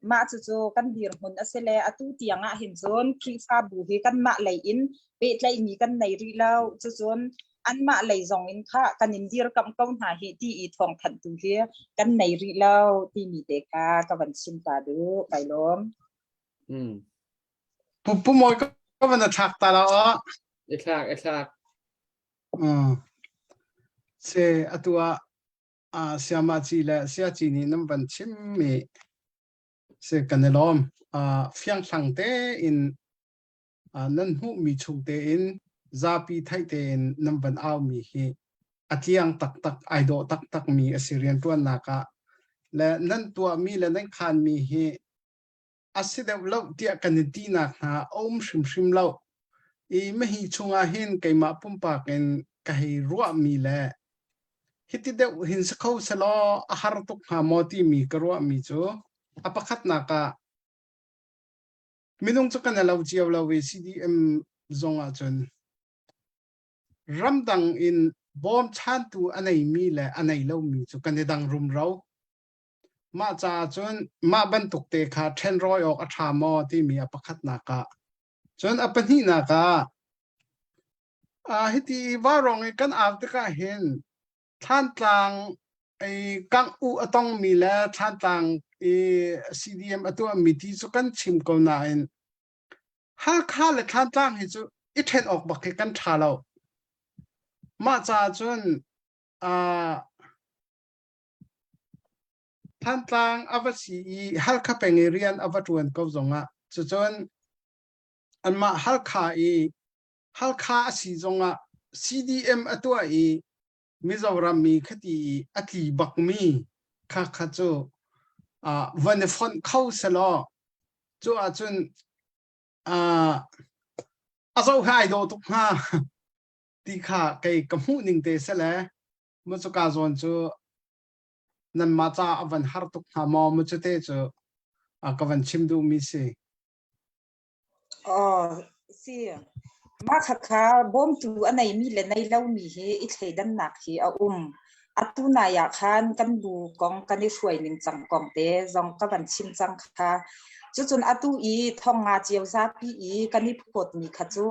Mah cucu kan dirhmun a si le atu tiang ah hin cun Khrihfabu hi kanmah lei in pehtlaihmi kan nei rih lo. Cucun anmah lei zong in kha kan in dirkamh ko hna hi ti i thawngthanhtu hi kan nei rih lo timi te kha ka van chim ta duh. Kai lawm. Mm. Pu pu mawi ka van a thlak ta la aw. I thlak, i thlak. Mm. Se atu ah ah siama ci le sia ci nih nan van chim mi se kan i lawm. Ah fiangthlang te in nan hmuhmi chung tein zapi theih tein nan van aumi hi a tliang taktak ai dawh taktakmi a si rianṭuannak ah le nan tuahmi le nan khanmi hi a si deuh lo tiah kan i tinak hna a um hrimhrim lo. I mahi chungah hin keimah pumpak in ka hei ruahmi le hiti deuh hin si kho selaw a har tuk hnga maw timi ka ruahmi cu a pakhatnak ah Minung cu kan i lo cio lo i CDM zong ahcun ramdang in bawmchantu a neimi le a nei lomi cu kan i dang rumro. Mah caah cun mah bantuk te kha ṭhenrawi awk a ṭha maw timi a pakhatnak ah. Cun a pahnihnak ah, ah hiti vaurawng i kan au tikah hin Thlantlang i kangh u a tongmi le Thlantlang i CDM a tuahmi ti cu kan chim ko nain Halkha le Thlantlang hi cu i ṭhen awk bak hi kan ṭha lo. Mah caah cun uh, Thantlang a va si i Halkha peng i rian a va ṭuan ko zongah cucun anmah Halkha i Halkha a si zongah CDM a tuah i Mizoram mi khati i a tli bakmi kha kha cu uh, van i fonh kho selaw cu ahcun uh, a zoh hi ai dawh tuk hnga ti kha kei ka hmuh ning te sele mu cuka zawn cu nanmah ca a van har tuk hnga maw mu cu te cu uh, ka van chim duhmi si. Aw, si. Mah khakha bawmtu a neimi le nei lomi hi i thleidannak hi a um. Atu nai ah khan kan bu kong kan i hruai ning cang kong te zong ka van chim cang kha. Cucun atu i thong nga cio zapi i kan i phawtmi kha cu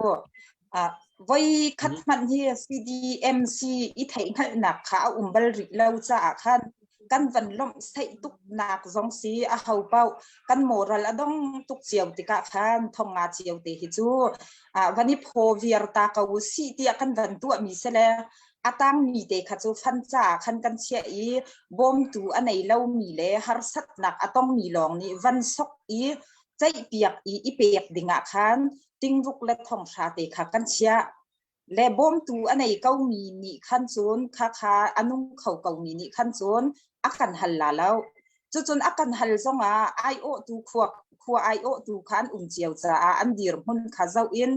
ah voi khat hmanh hi CDMC i theihhngalhnak kha a um bal rih lo caah khan kan van lawmh saih tuknak zong si a ho paoh kan moral a dong tuk cio tikah khan thong nga cio te hi cu van i phaw viar ta ko u sih tiah kan van tuahmi si le a tangmi te kha cu fan caah khan kan chiah i bawmtu a nei lomi le harsatnak a tongmi lawng nih van sok i ceihpiak i i pek dingah khan tingruk le thonghra te kha kan chiah. Le bawmtu a nei komi nih khan cun khakha a nung kho komi nih khan cun a kan hal la lo. Cucun a kan hal zongah aiawhtu khua khua aiawhtu kha an um cio caah an dirhmun kha zoh in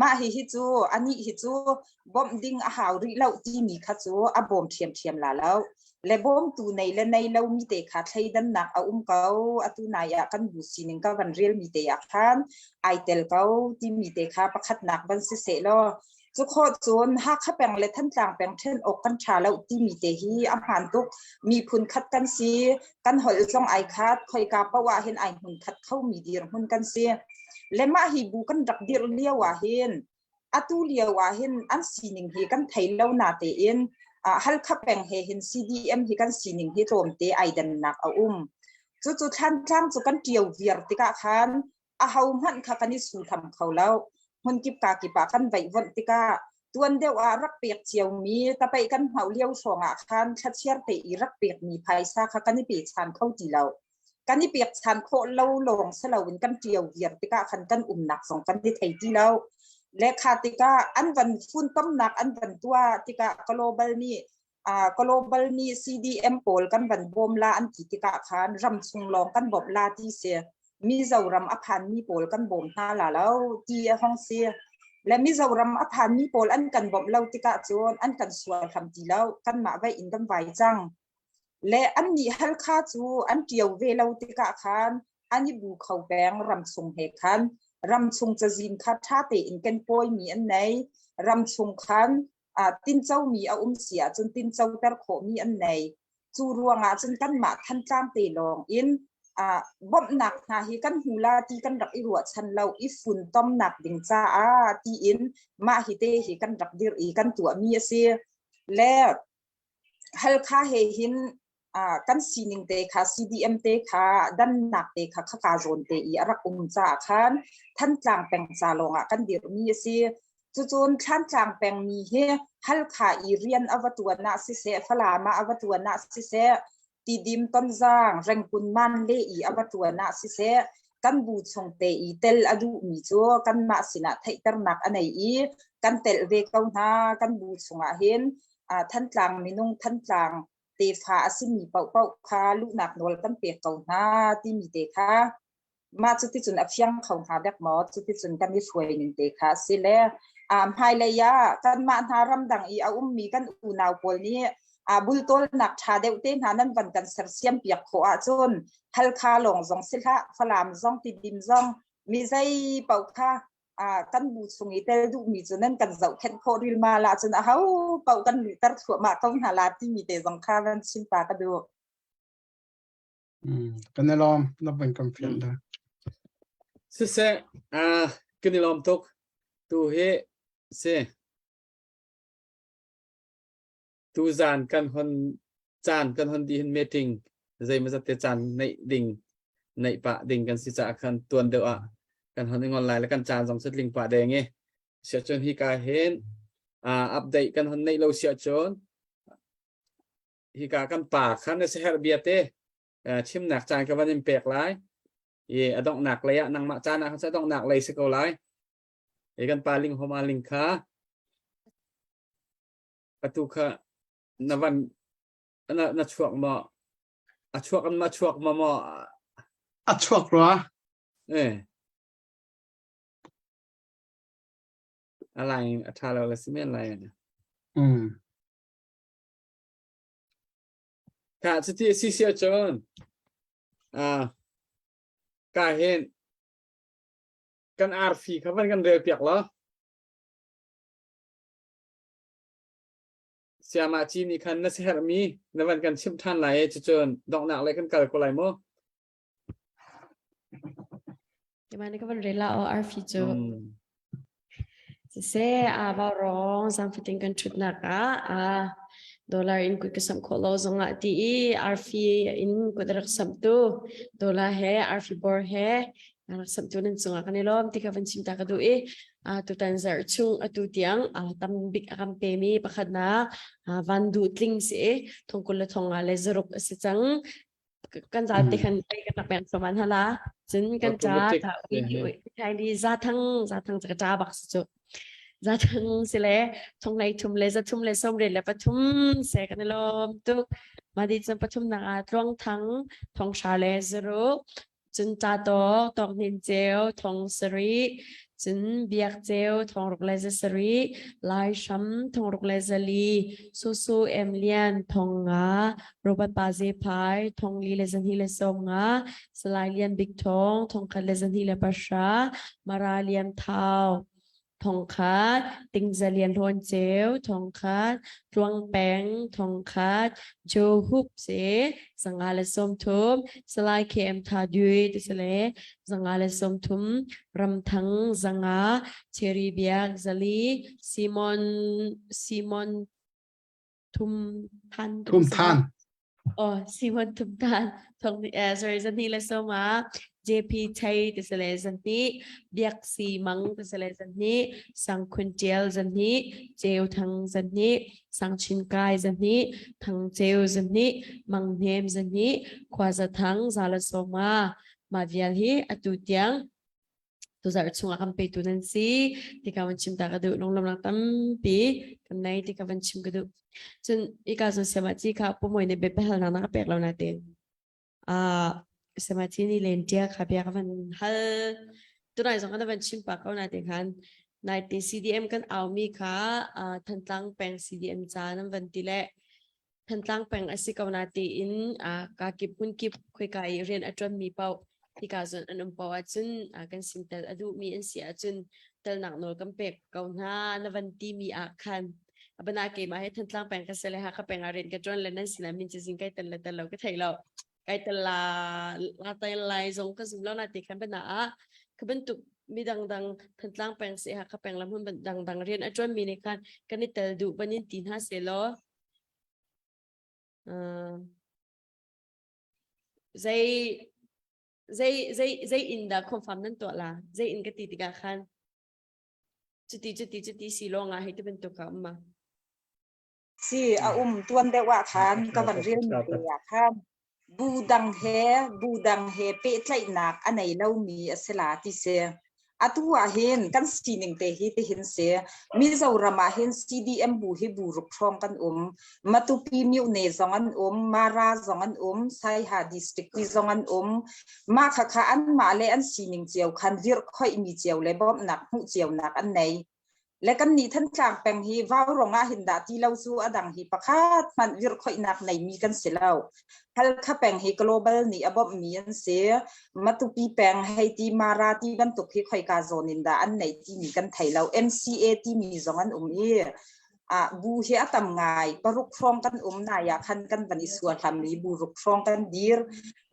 mah hihi cu anih hi cu bawmh ding a hau rih lo timi kha cu a bawm ṭhiamṭhiam la lo. Le bawmtu nei le nei lomi te kha thleidannak a um ko. Atu nai ah kan bu sining ka van relmi te ah khan ai tel ko timi te kha pakhatnak van si seh law cu khawh cun Hakha peng le Thantlang peng ṭhen awk kan ṭha lo timi te hi a hmaan tuk. Miphun khat kan si, kan holh zong ai khat, khoika paoh ah hin ai hmun khat khomi dirhmun kan si. Le mah hi bu kan rak dirh lio ah hin atu lio ah hin an sining hi kan thei lo na tein Halkha peng he hin CDM hi kan sining hi tlawmte ai dannak a um. Cucu Thlantlang cu kan ṭio viar tikah khan aho hmanh kha kan i suhlam kho lo. Hmunkip ka kip ah kan veihvonh tikah tuan deuh ah rak pek ciomi tapeih kan hmauh lio hrawng ah khan thlachiar te i rak pekmi phaisa kha kan i pe chan kho ti lo. Kan i pek chan khawh lo lawng si loin kan ṭio viar tikah khan kan umnak zong kan i thei ti lo. Le kha tikah an van funtomnak an van tuah tikah global nih global nih CDM pawl kan van bawm la an ti tikah khan ram chung lawng kan bawmh la ti si. Mizoram a phanmi pawl kan bawm hna la lo ti a hong si. Le Mizoram a phanmi pawl an kan bawmh lo tikah cun an kan sual hram ti lo. Kanmah vei in kan vai cang. Le annih Halkha cu an ṭio ve lo tikah khan an i bu kho peng ramchung he khan ramchung cazin kha ṭha tein kan pawimi an nei. Ramchung khan tincomi a um si ahcun tincoter khawhmi an nei. Cu ruangah cun kanmah Thantlang te lawng in bawmhnak hna hi kan hmu la ti kan rak i ruahchan lo i funtomnak ding caah tiin mah hi te hi kan rak dirh i kan tuahmi a si. Le Halkha he hin kan sining te kha CDM te kha dannak te kha khaka zawn te i a rak um caah khan Thantlang peng ca lawngah kan dirhmi a si. Cucun Thlantlang pengmi hi Halkha i rian a va tuan ah siseh, Falam ah a va tuan ah siseh, Tidim Tonzang, Rengkun Man le i a va tuan ah siseh, kan bu chung te i tel a duhmi cu kanmah sinah theihternak a nei i kan telh ve ko hna kan bu chungah hin Thantlang minung Thantlang tefa a simi paohpaoh kha luhnak nawl kan pek ko hna timi te kha mah cuticun a fiang kho hnga dek maw cuticun kan i hruai ning te kha a si le hmailei ah kanmah hna ramdang i a ummi kan unau pawl nih bultawlnak ṭha deuh te hna nan van kan sersiam piak khawh ahcun Halkha lawng zong si hlah Falam zong Tidim zong mi zei paoh kha kan bu chung i tel duhmi cu nan kan zohkhenh khawh rilmal ahcun aho paoh kan luhter thluahmah ko hna la timi te zong kha van chim ta ka duh. Kan i lawm na van kan fian da. Siseh, kan i lawm tuk. Tu hi si tuzan kan hon caan kan hon dih hin meeting zeimawzat te caan neih ding neih pah ding kan si caah khan tuan deuh ah kan hon i ngol lai le kan caan zong sitling pah deng i siahcun hika hin update kan hon neih lo siahcun hika kan pa khan na siaherh bia te chimnak caan ka van in pek lai i a donghnak lei ah nangmah caan ah khan a donghnak lei si ko lai i kan pa ling homa ling kha atu kha na van na, na chuak maw a chuak an ma chuak ma maw a chuak rua eh a line a tha lo la si men lai mm Ka cuti a si si ahcun ah ka hin kan arfi kha van kan rel piak law Siama ci nih khan na siaherhmi na van kan chimh ṭhan lai i cucun donghnak lei kan kal ko lai mu. Keimah nih ka van rel la aw arfi cu. Siseh aa vaurawng zaangfatin kan ṭhutnak ah aa dollar in kut ka samh khawh lo zongah ti i arfi in kut a rak samhtu dollar he arfi bor he a rak samhtu nan cungah kan i lawm ti kha van chim ta ka duh i tutan zarh chung atu tiang tam bik a kan pemi pakhatnak van duh tling si i thongkul le thonga le zaruk a si cang kan za te khan ei kan rak pek soman hala cun kan ca ta ui ui li za thang za thang ka ta bak si cu. Zathang si le thong lei thum le zathum le sawmriat le pathum se kan i lawm tuk. Mah dih cun pathumnak ah Tluang Thang thong hra le zaruk cun Ta Tawk Tawk Hnin Ceu thong sarih cun Biak Ceu thong ruk le za sarih Lai Hram thong ruk le zali Susu Em Lian thong nga Robert Pa Ze Phai thong li le zahnih le sawm nga Salai Lian Bik Thawng thong khat le zahnih le pahra Mara Lian Thau thongkhat, Tingza Lian Hlawn Ceu thongkhat, Tluang Peng thongkhat, Joe Hup se zanga le 30, Salai KM Tha Dui ti sile zanga le 30, Ramthang zanga, Cherry Biak zali, Simon Simon Thum Than Thum Than. Oh, Simon Thum Than. Thong eh sorry zani le soma JP Thai ti sale zani Biak Si Mang ti sale zani Sang Khun Tial zani Cheu Thang zani Sang Chin Kai zani Thang Cheu zani Mang Hnem zani Khua Za Thang Zala Soma ma vial hi atu tiang tuzarh chungah kan petu nan si ti ka van chim ta ka duh lunglawmnak tampi kan nei ti ka van chim ka duh cun ika cun semaci kha pumoi nih biahalnak na ka pek lo na te ah semaci nih len tia kha bia ka van hal tunai zong kan van chim pa ko na te khan nai te CDM kan au mi kha Thantlang peng CDM ca nan van ti le Thantlang peng a si ko na tiin kaa kip hmun kip khoika i rian a ṭuanmi paoh hika zawn an um paoh ahcun kan sin tel a duhmi an si ahcun telnak nawl kan pek ko hna na van timi ah khan abana keimah he Thantlang peng ka si le Hakha peng ah rian ka ṭuan le nan sinah min cazin kai tel le tel lo ka thei lo kai tel la la tel lai zong ka zum lo na ti khan bana ah ka bantuk mi dangdang Thantlang peng si Hakha peng lam hmun dangdang rian a ṭuanmi nih khan kan i tel duh banin ti hna seh law Zei zei zei zei in dah khawmfam nan tuah la? Zei in ka ti tikah khan cuti cuti cuti si lawng ah hei ti bantuk ka um ma. Si a um tuan deuh ah khan ka van rel mi te ah khan bu dang he bu dang he pehtlaihnak a nei lomi a si la ti si. Atu ah hin kan sining te hi tihin si. Mizoram ah hin CDM bu hi bu ruk hrawng kan um. Matupi Myone zong an um, Mara zong an um, Saiha district ti zong an um. Mah khakha anmah le an sining cio khan virhkhoihmi cio le bawmhnak hmuh cionak an nei. Le kannih Thantlang peng hi Vaurong ah hin dah ti lo cu a dang hi pakhat hmanh virhkhoihnak neimi kan si lo. Halkha peng hi global nih a bawmhmi an si. Matupi peng hei ti Mara ti bantuk hi khoika zawn in dah an neih timi kan thei lo. MCA timi zong an um i ah bu hi a tam ngai. Paruk hrawng kan um nai ah khan kan van i suahlam i bu ruk hrawng kan dir.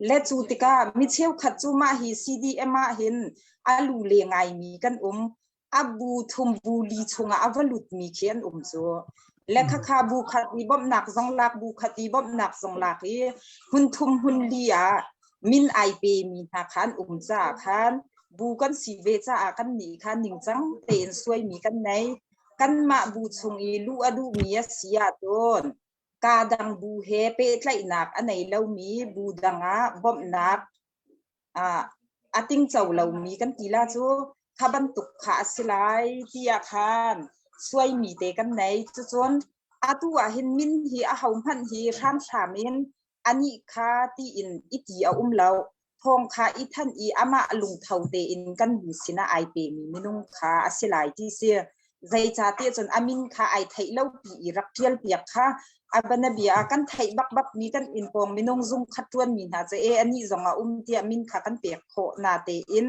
Le cu tikah mi cheukhat cu mah hi CDM ah hin a lu le ngaimi kan um. A bu thum bu li chungah a va lutmi khi an um cu. Le khakha bu khat i bawmhnak zong lak bu khat i bawmhnak zong lak i hmun thum hmun li ah min ai pe mi hna kha an um caah khan bu kan si ve caah kan nih kha ningcang tein suaimi kan nei. Kanmah bu chung i luh a duhmi a si ahcun kaa dang bu he pehtlaihnak a nei lomi bu dang ah bawmhnak a tingco lomi kan ti la cu kha bantuk kha a si lai tiah khan suaimi te kan nei. Cucun atu ah hin min hi a ho hmanh hi hramhram in anih kha tiin i ti a um lo. Thawng kha i thanh i amah lungtho tein kan bu sinah ai pemi minung kha a si lai ti si. Zeicahtiah cun a min kha ai theih lo pi i rak ṭial piak kha a bianabia ah kan theih bakbak mi kan inn pawng minung zung khat ṭuan mi hna cu e anih zong a um tiah min kha kan pek khawh na tein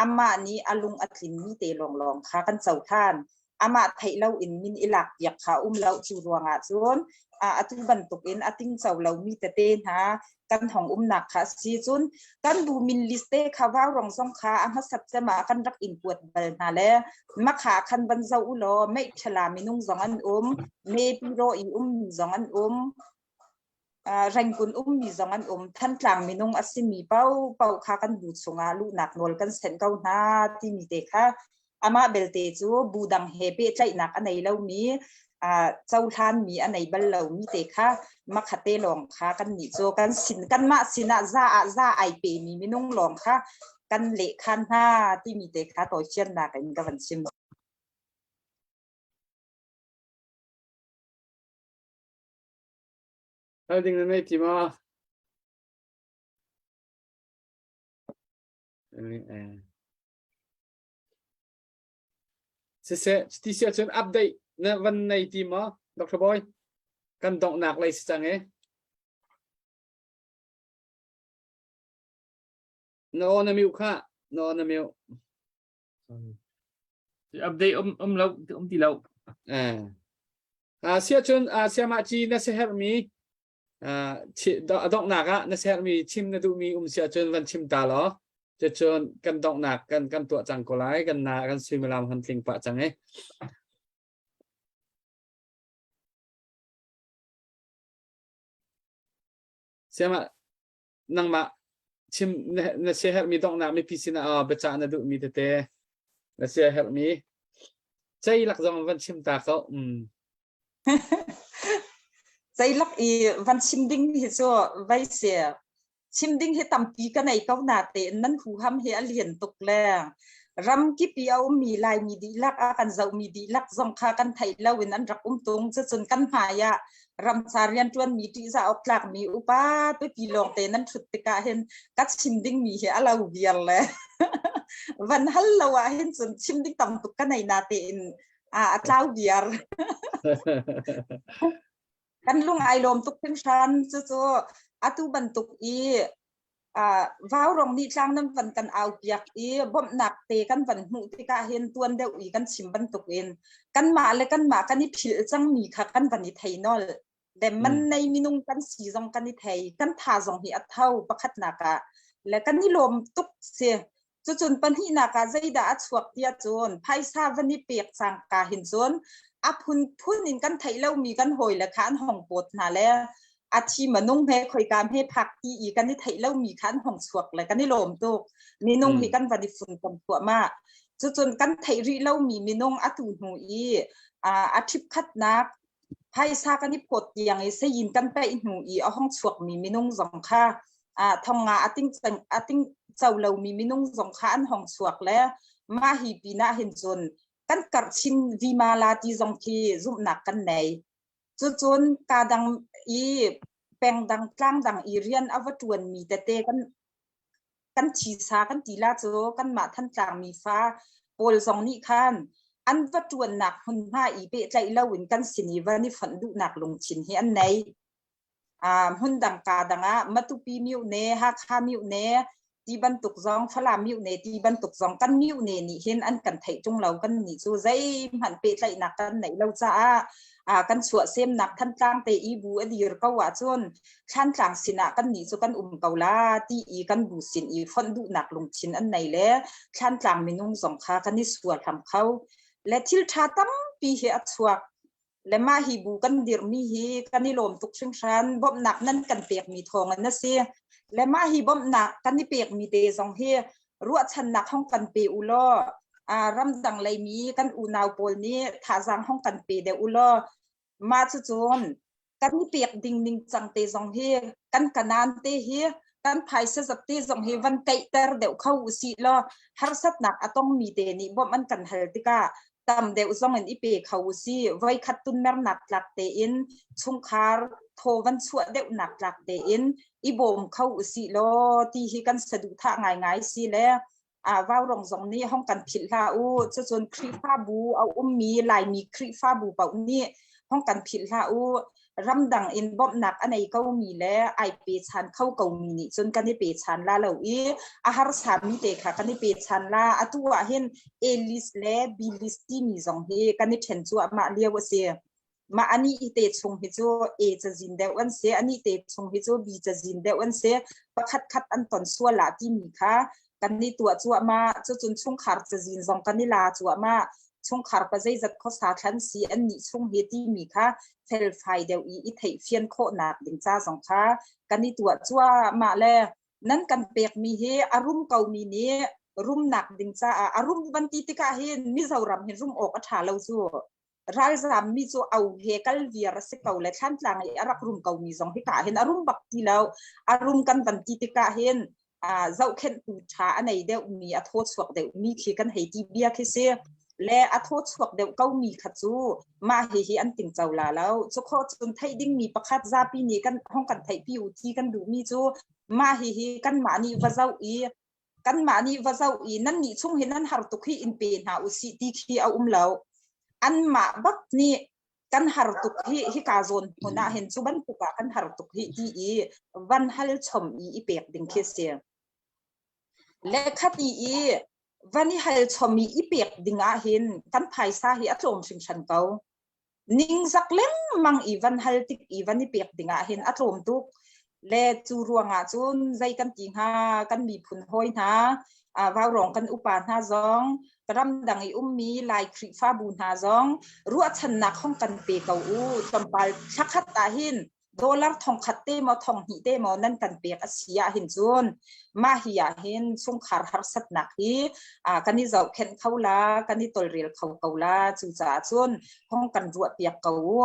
amah nih a lung a tlin mi te lawnglawng kha kan cohlan. Amah theih lo in min i lak piak kha um lo cu ruangah cun atu bantuk in a tingco lomi tete hna kan hong umnak kha a si. Cun kan bu min list te kha vaurong zong kha a hmasat cem ah kan rak in kuat bal hna le makha khan van zoh u law meithala minung zong an um, mepiro i ummi zong an um, Rengkun ummi zong an um. Thantlang minung a simi paohpaoh kha kan bu chungah luhnak nawl kan senh ko hna timi te kha amah belte cu bu dang he pehtlaihnak a nei lomi cohlanmi a nei bal lomi te kha makhate lawng kha kan nih cu kan sin kanmah sinah za ah za ai pemi minung lawng kha kan lehkhan hna timi te kha tawifiannak in ka van chim. Hal ding na nei ti maw? Siseh, ti si ahcun update na van nei ti maw, Dr. Boy? Kan donghnak lei si cang e. Na aw na mute kha. Na aw na mute. Update um um lo um ti lo. Eh. Ah sia cun ah siamah ci na siaherhmi ah a donghnak ah na siaherhmi chim na duhmi um sia cun van chim ta law cucun kan donghnak kan kan tuah cang ko lai kan na kan suimilam han tling pah cang e. Siamah nangmah chim na siaherhmi donghnak mipi sinah ah biacah na duhmi tete na siaherhmi ceilak zong van chim ta ko mm. Ceilak i van chim ding hi cu vai se chim ding hi tampi ka nei ko na te nan huham hi a lian tuk le ram kipi a ummi Laimi dihlak a kan zohmi dihlak zong kha kan theih lo in an rak um tung cucun kan hmai ah ramca rianṭuanmi ṭihzah awk tlakmi upa pipi lawngte nan ṭhut tikah hin ka chim dingmi hi a lo viar le van hal lo ah hin cun chim ding tam tuk ka nei na tein a tlau viar. Kan lung ai lawm tuk hringhran cucu atu bantuk i Vaurong nih tlang nan van kan au piak i bawmhnak te kan van hmuh tikah hin tuan deuh i kan chim bantukin kanmah le kanmah kan i philh cangmi kha kan van i thei nolh. Le man nei minung kan si zong kan i thei, kan tha zong hi a tho pakhatnak ah le kan i lawm tuk si. Cucun pahnihnak ah zeidah a chuak tiah cun phaisa van i pek cangka hin cun a phunphun in kan theih lomi kan hawile kha an hong pawt hna le a thi manung he khoika he phak ti i kan i theih lomi kha an hong chuak le kan i lawm tuk. Minung hi kan van i funtom thluahmah. Cucun kan theih rih lomi minung atu hnu i a ṭhipkhatnak phaisa kan i phawt tiang i sayin kan paih hnu i a hong chuakmi minung zong kha thonga a ting a ting co lomi minung zong kha an hong chuak le mah hi pinah hin cun kan karh chin vima la ti zong khi zumhnak kan nei. Cucun ka dang i peng dang tlang dang i rian a va ṭuanmi tete kan kan thisa kan ti la cu kanmah Thantlang mi fa pawl zong nih khan an va ṭuannak hmunhma i pehtlaih loin kan sin i van i fonh duhnak lungthin hi an nei. Hmun dang ka dang ah Matupi myone, Hakha myone ti bantuk zong Falam myone ti bantuk zong kan myone nih hin an kan theih ṭung lo kan nih cu zeihmanh pehtlaihnak kan neih lo caah kan chuahsemnak Thantlang te i bu a dir ko ahcun Thlantlang sinah kannih cu kan um ko la ti i kan bu sin i fonh duhnak lungthin an nei le Thlantlang minung zong kha kan i sualham kho. Le thil ṭha tampi hi a chuak. Le mah hi bu kan dirhmi hi kan i lawm tuk hringhran. Bawmhnak nan kan pekmi thawng in a si. Le mah hi bawmhnak kan i pekmi te zong hi ruahchannak hong kan pe u law ramdang leimi kan unau pawl nih thazaang hong kan pe deuh u law Mah cucun kan i pek ding ningcang te zong hi kan kanan te hi kan phaisa zat te zong hi van keihter deuh kho usih law harsatnak a tongmi te nih bawmh an kan hal tikah tam deuh zong in i pe kho usih. Voikhat tunmernak tlak tein chungkhar thaw van chuah deuhnak tlak tein i bawm kho usih law ti hi kan saduhthah ngaingai si le Vaurong zong nih hong kan philh hlah u. Cucun Khrihfabu a ummi Laimi Khrihfabu paoh nih hong kan philh hlah u. Ramdang in bawmhnak a nei komi le ai pechan kho komi nih cun kan i pechan la lo i a harsami te kha kan i pechan la. Atu ah hin A list le B list timi zong hi kan i ṭhen cuahmah lio a si. Mah anih te chung hi cu A cazin deuh an si, anih te chung hi cu B cazin deuh an si. Pakhat khat an ton sual ah timi kha kan i tuah cuahmah. Cucun chungkhar cazin zong kan i la cuahmah. Chungkhar pa zeizat khuasa thlan si an nih chung hi timi kha felfai deuh i i theihfian khawhnak ding ca zong kha kan i tuah cuahmah le nan kan pekmi hi a rum komi nih rumnak ding caah a rum van ti tikah hin Mizoram hin rum awk a ṭha lo cu. Ralzam mi cu au he kal viar a si ko le Thlantlang i a rak rum ko mi zong hika hin a rum bak ti lo. A rum kan van ti tikah hin zohkhenhtu ṭha a nei deuh mi, a thaw chuak deuh mi khi kan hei ti bia khi si. Le a thaw chuak deuh ko mi kha cu mah hihi an tingco la lo. Cukhawh cun theih dingmi pakhat zapi nih kan hong kan theihpi u ti kan duhmi cu mah hihi kanmah nih va zoh i kanmah nih va zoh i nannih chung hi nan har tuk hi in pe hna usih ti khi a um lo. Anmah bak nih kan har tuk hi hika zawn hmun ah hin cu bantuk ah kan har tuk hi ti i van hal chom i i pek ding khi si. Le khati i van i hal chom i i pek ding ah hin kan phaisa hi a tlawm hringhran ko. Ningzak lengmang i van hal tik i van i pek ding ah hin a tlawm tuk. Le cu ruangah cun zei kan ti hnga kan miphun hawi hna vaurawng kan upa hna zong ramdang i ummi Lai Khrihfabu hna zong ruahchannak hong kan pe ko u. Tlawmpal thlakhat ah hin dollar thongkhat te maw thonghnih te maw nan kan pek a si ah hin cun mah hi ah hin chungkhar harsatnak hi kan i zohkhenh kho la kan i tolrel kho ko la. Cucaah cun hong kan ruah piak ko u.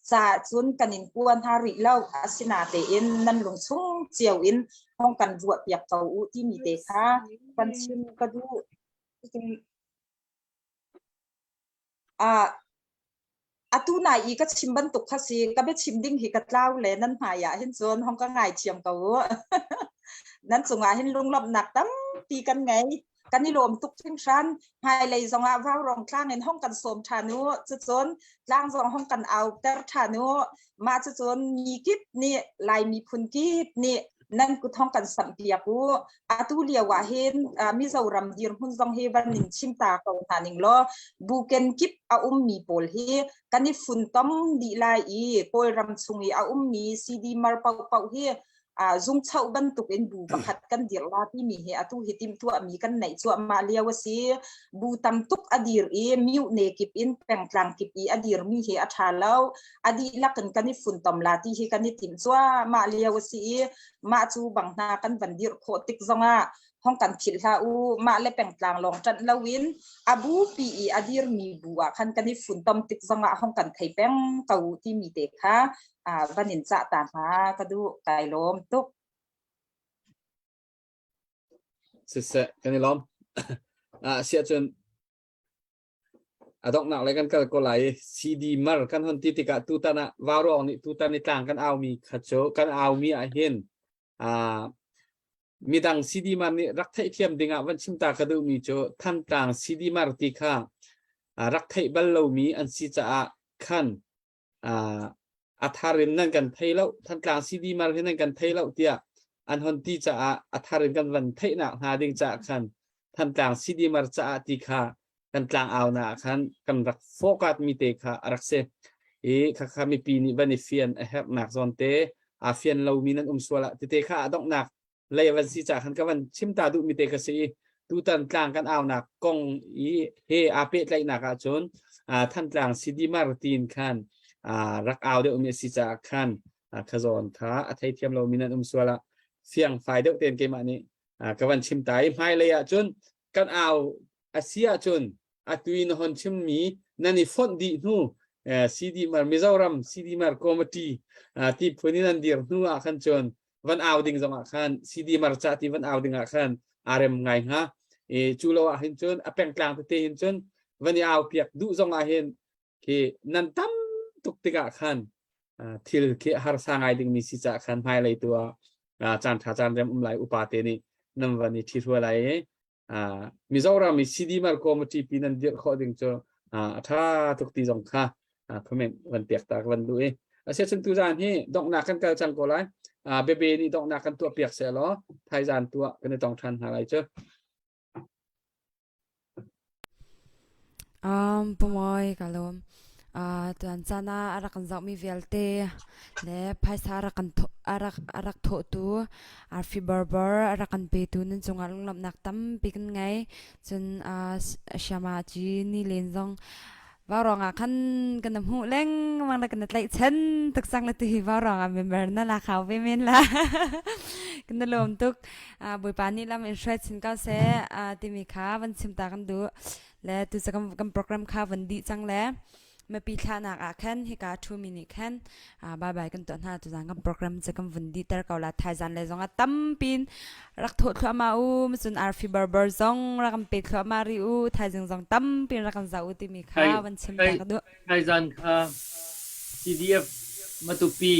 Caah cun kan in kua hna rih lo, asinatein nan lung chung cio in hong kan ruah piak ko u timi te kha kan chim ka duh. Atu nai i ka chim bantuk kha si, ka biachim ding hi ka tlau le nan hmai ah hin cun hong ka ngaithiam ko u. Nan cungah hin lunglawmhnak tampi kan ngei. Kan i lawm tuk hringhran. Hmailei zongah Vaurawng tlang in hong kan sawm ṭhan u. Cucun tlang zong hong kan auter ṭhan u. Mah cucun mi kip nih Lai miphun kip nih nan kut hong kan samh piak u. Atu lio ah hin Mizoram dirhmun zong hi van in chim ta ko hna ning law buken kip a ummi pawl hi kan i funtom dih lai i Kawlram chung i a ummi CD mar paohpaoh hi zungchoh bantuk in bu pakhat kan dir la timi hi atu hi timhtuahmi kan neih cuahmah lio a si. Bu tam tuk a dir i myuhne kip in pengtlang kip i a dirmi hi a ṭha lo. A dihlak in kan i funtom la ti hi kan i timh cuahmah lio a si i mah cu bang hna kan van dirh khawh tik zongah hong kan philh hlah u. Mah le pengtlang lawng ṭanh loin a bupi i a dirmi bu ah khan kan i funtom tik zongah hong kan thei peng ko u timi te kha van in cah ta hna ka duh. Kai lawm tuk. Siseh, kan i lawm. Siah cun a donghnak le kan kal ko lai i CD mar kan hon ti tikah tutan ah Vaurawng nih tutan i tlang kan aumi kha cu kan aumi ah hin midang CD mar nih rak theihthiam dingah van chim ta ka duhmi cu Thantlang CD mar ti kha rak theih bal lomi an si caah khan a thar in nan kan thei lo Thantlang CD mar hi nan kan thei lo tiah an hon ti caah a thar in kan van theihnak hna ding caah khan Thantlang CD mar caah ti kha kan tlang au na ah khan kan rak focus mi te kha a rak si i khakha mipi nih van i fian a herhnak zawn te aa fian lomi nan um sual ah tete kha a donghnak lei van si ca khan ka van chim ta duh mi te kha si i tutan tlang kan aunak kong i he aa pehtlaihnak ahcun Thantlang CD Martin khan rak au deuh mi a si caah khan kha zawn kha a theithiam lomi nan um sual ah fiang fai deuh tein keimah nih ka van chim ta i hmailei ahcun kan au a si ahcun atu i na hon chimmi nan i fonh dih hnu CD Mar Mizoram CD Mar Committee ti phun in an dir hnu ah khan cun van au ding zong ah khan CD Mar ca ti van au ding ah khan aa rem ngai hnga. I cu lo ah hin cun a pengtlang tete hin cun van i au piak duh zong ah hin khi nan tam tuk tikah khan thil khi harsa ngai dingmi si caah khan hmailei tu ah caan ṭha caan rem um lai upa te nih nan van i ṭhi lai i Mizoram i CD Mar Committee pi nan dirh khawh ding cu a ṭha tuk ti zong kha comment van pek ta ka van duh i asiahcun tuzaan hi donghnak kan kal cang ko lai. Bebe nih donghnak kan tuah piak seh law thaizaan tuah kan i tong ṭhan hna lai cu. Pumawi ka lawm. Tuan caan ah a rak kan zohmi vialte le phaisa a rak kan a rak a rak thawhtu arfi barbar a rak kan petu nan cungah lunglawmhnak tampi kan ngei. Cun Siama ci ni len zong Vaurawng ah khan kan hmuh lengmang le kan tlaihchan tuk cang le tuhi vaurawng ah member na la khau ve men la. Kan lawm tuk. Bawipa nih lam in hruai chin ko seh timi kha van chim ta kan duh. Le tu kan program kha van dih cang le. Mipi thlahnak ah khan hika ṭhumi nih khan bye bye kan tuah hna tuzan kan program cu kan vun dihter ko la thaizan le zong ah tampin rak thawh thluahmah u cun arfi barbar zong rak kan pe thluahmah rih u thaizing zong tampin rak kan zoh u timi kha van chim ta ka duh. Thaizan kha CDF Matupi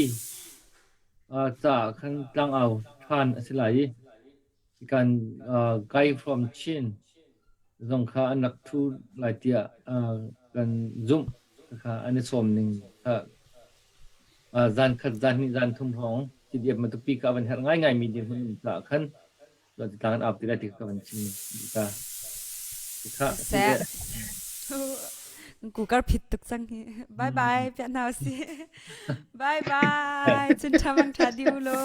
ca khan tlangau ṭhan a si lai i kan guy from Chin zong kha an rak thu lai tiah kan zumh kha an i sawm ning kha zan khat zan hnih zan thum hrawng CDF Matupi ka van herh ngaingai mi dirhmun um caah khan tlang an ap ti lai ti ka van chim ta kha Seh. Kukar phit tuk cang hi. Bye bye piah hna usih. Bye bye. Cun tha mang tha diu lo.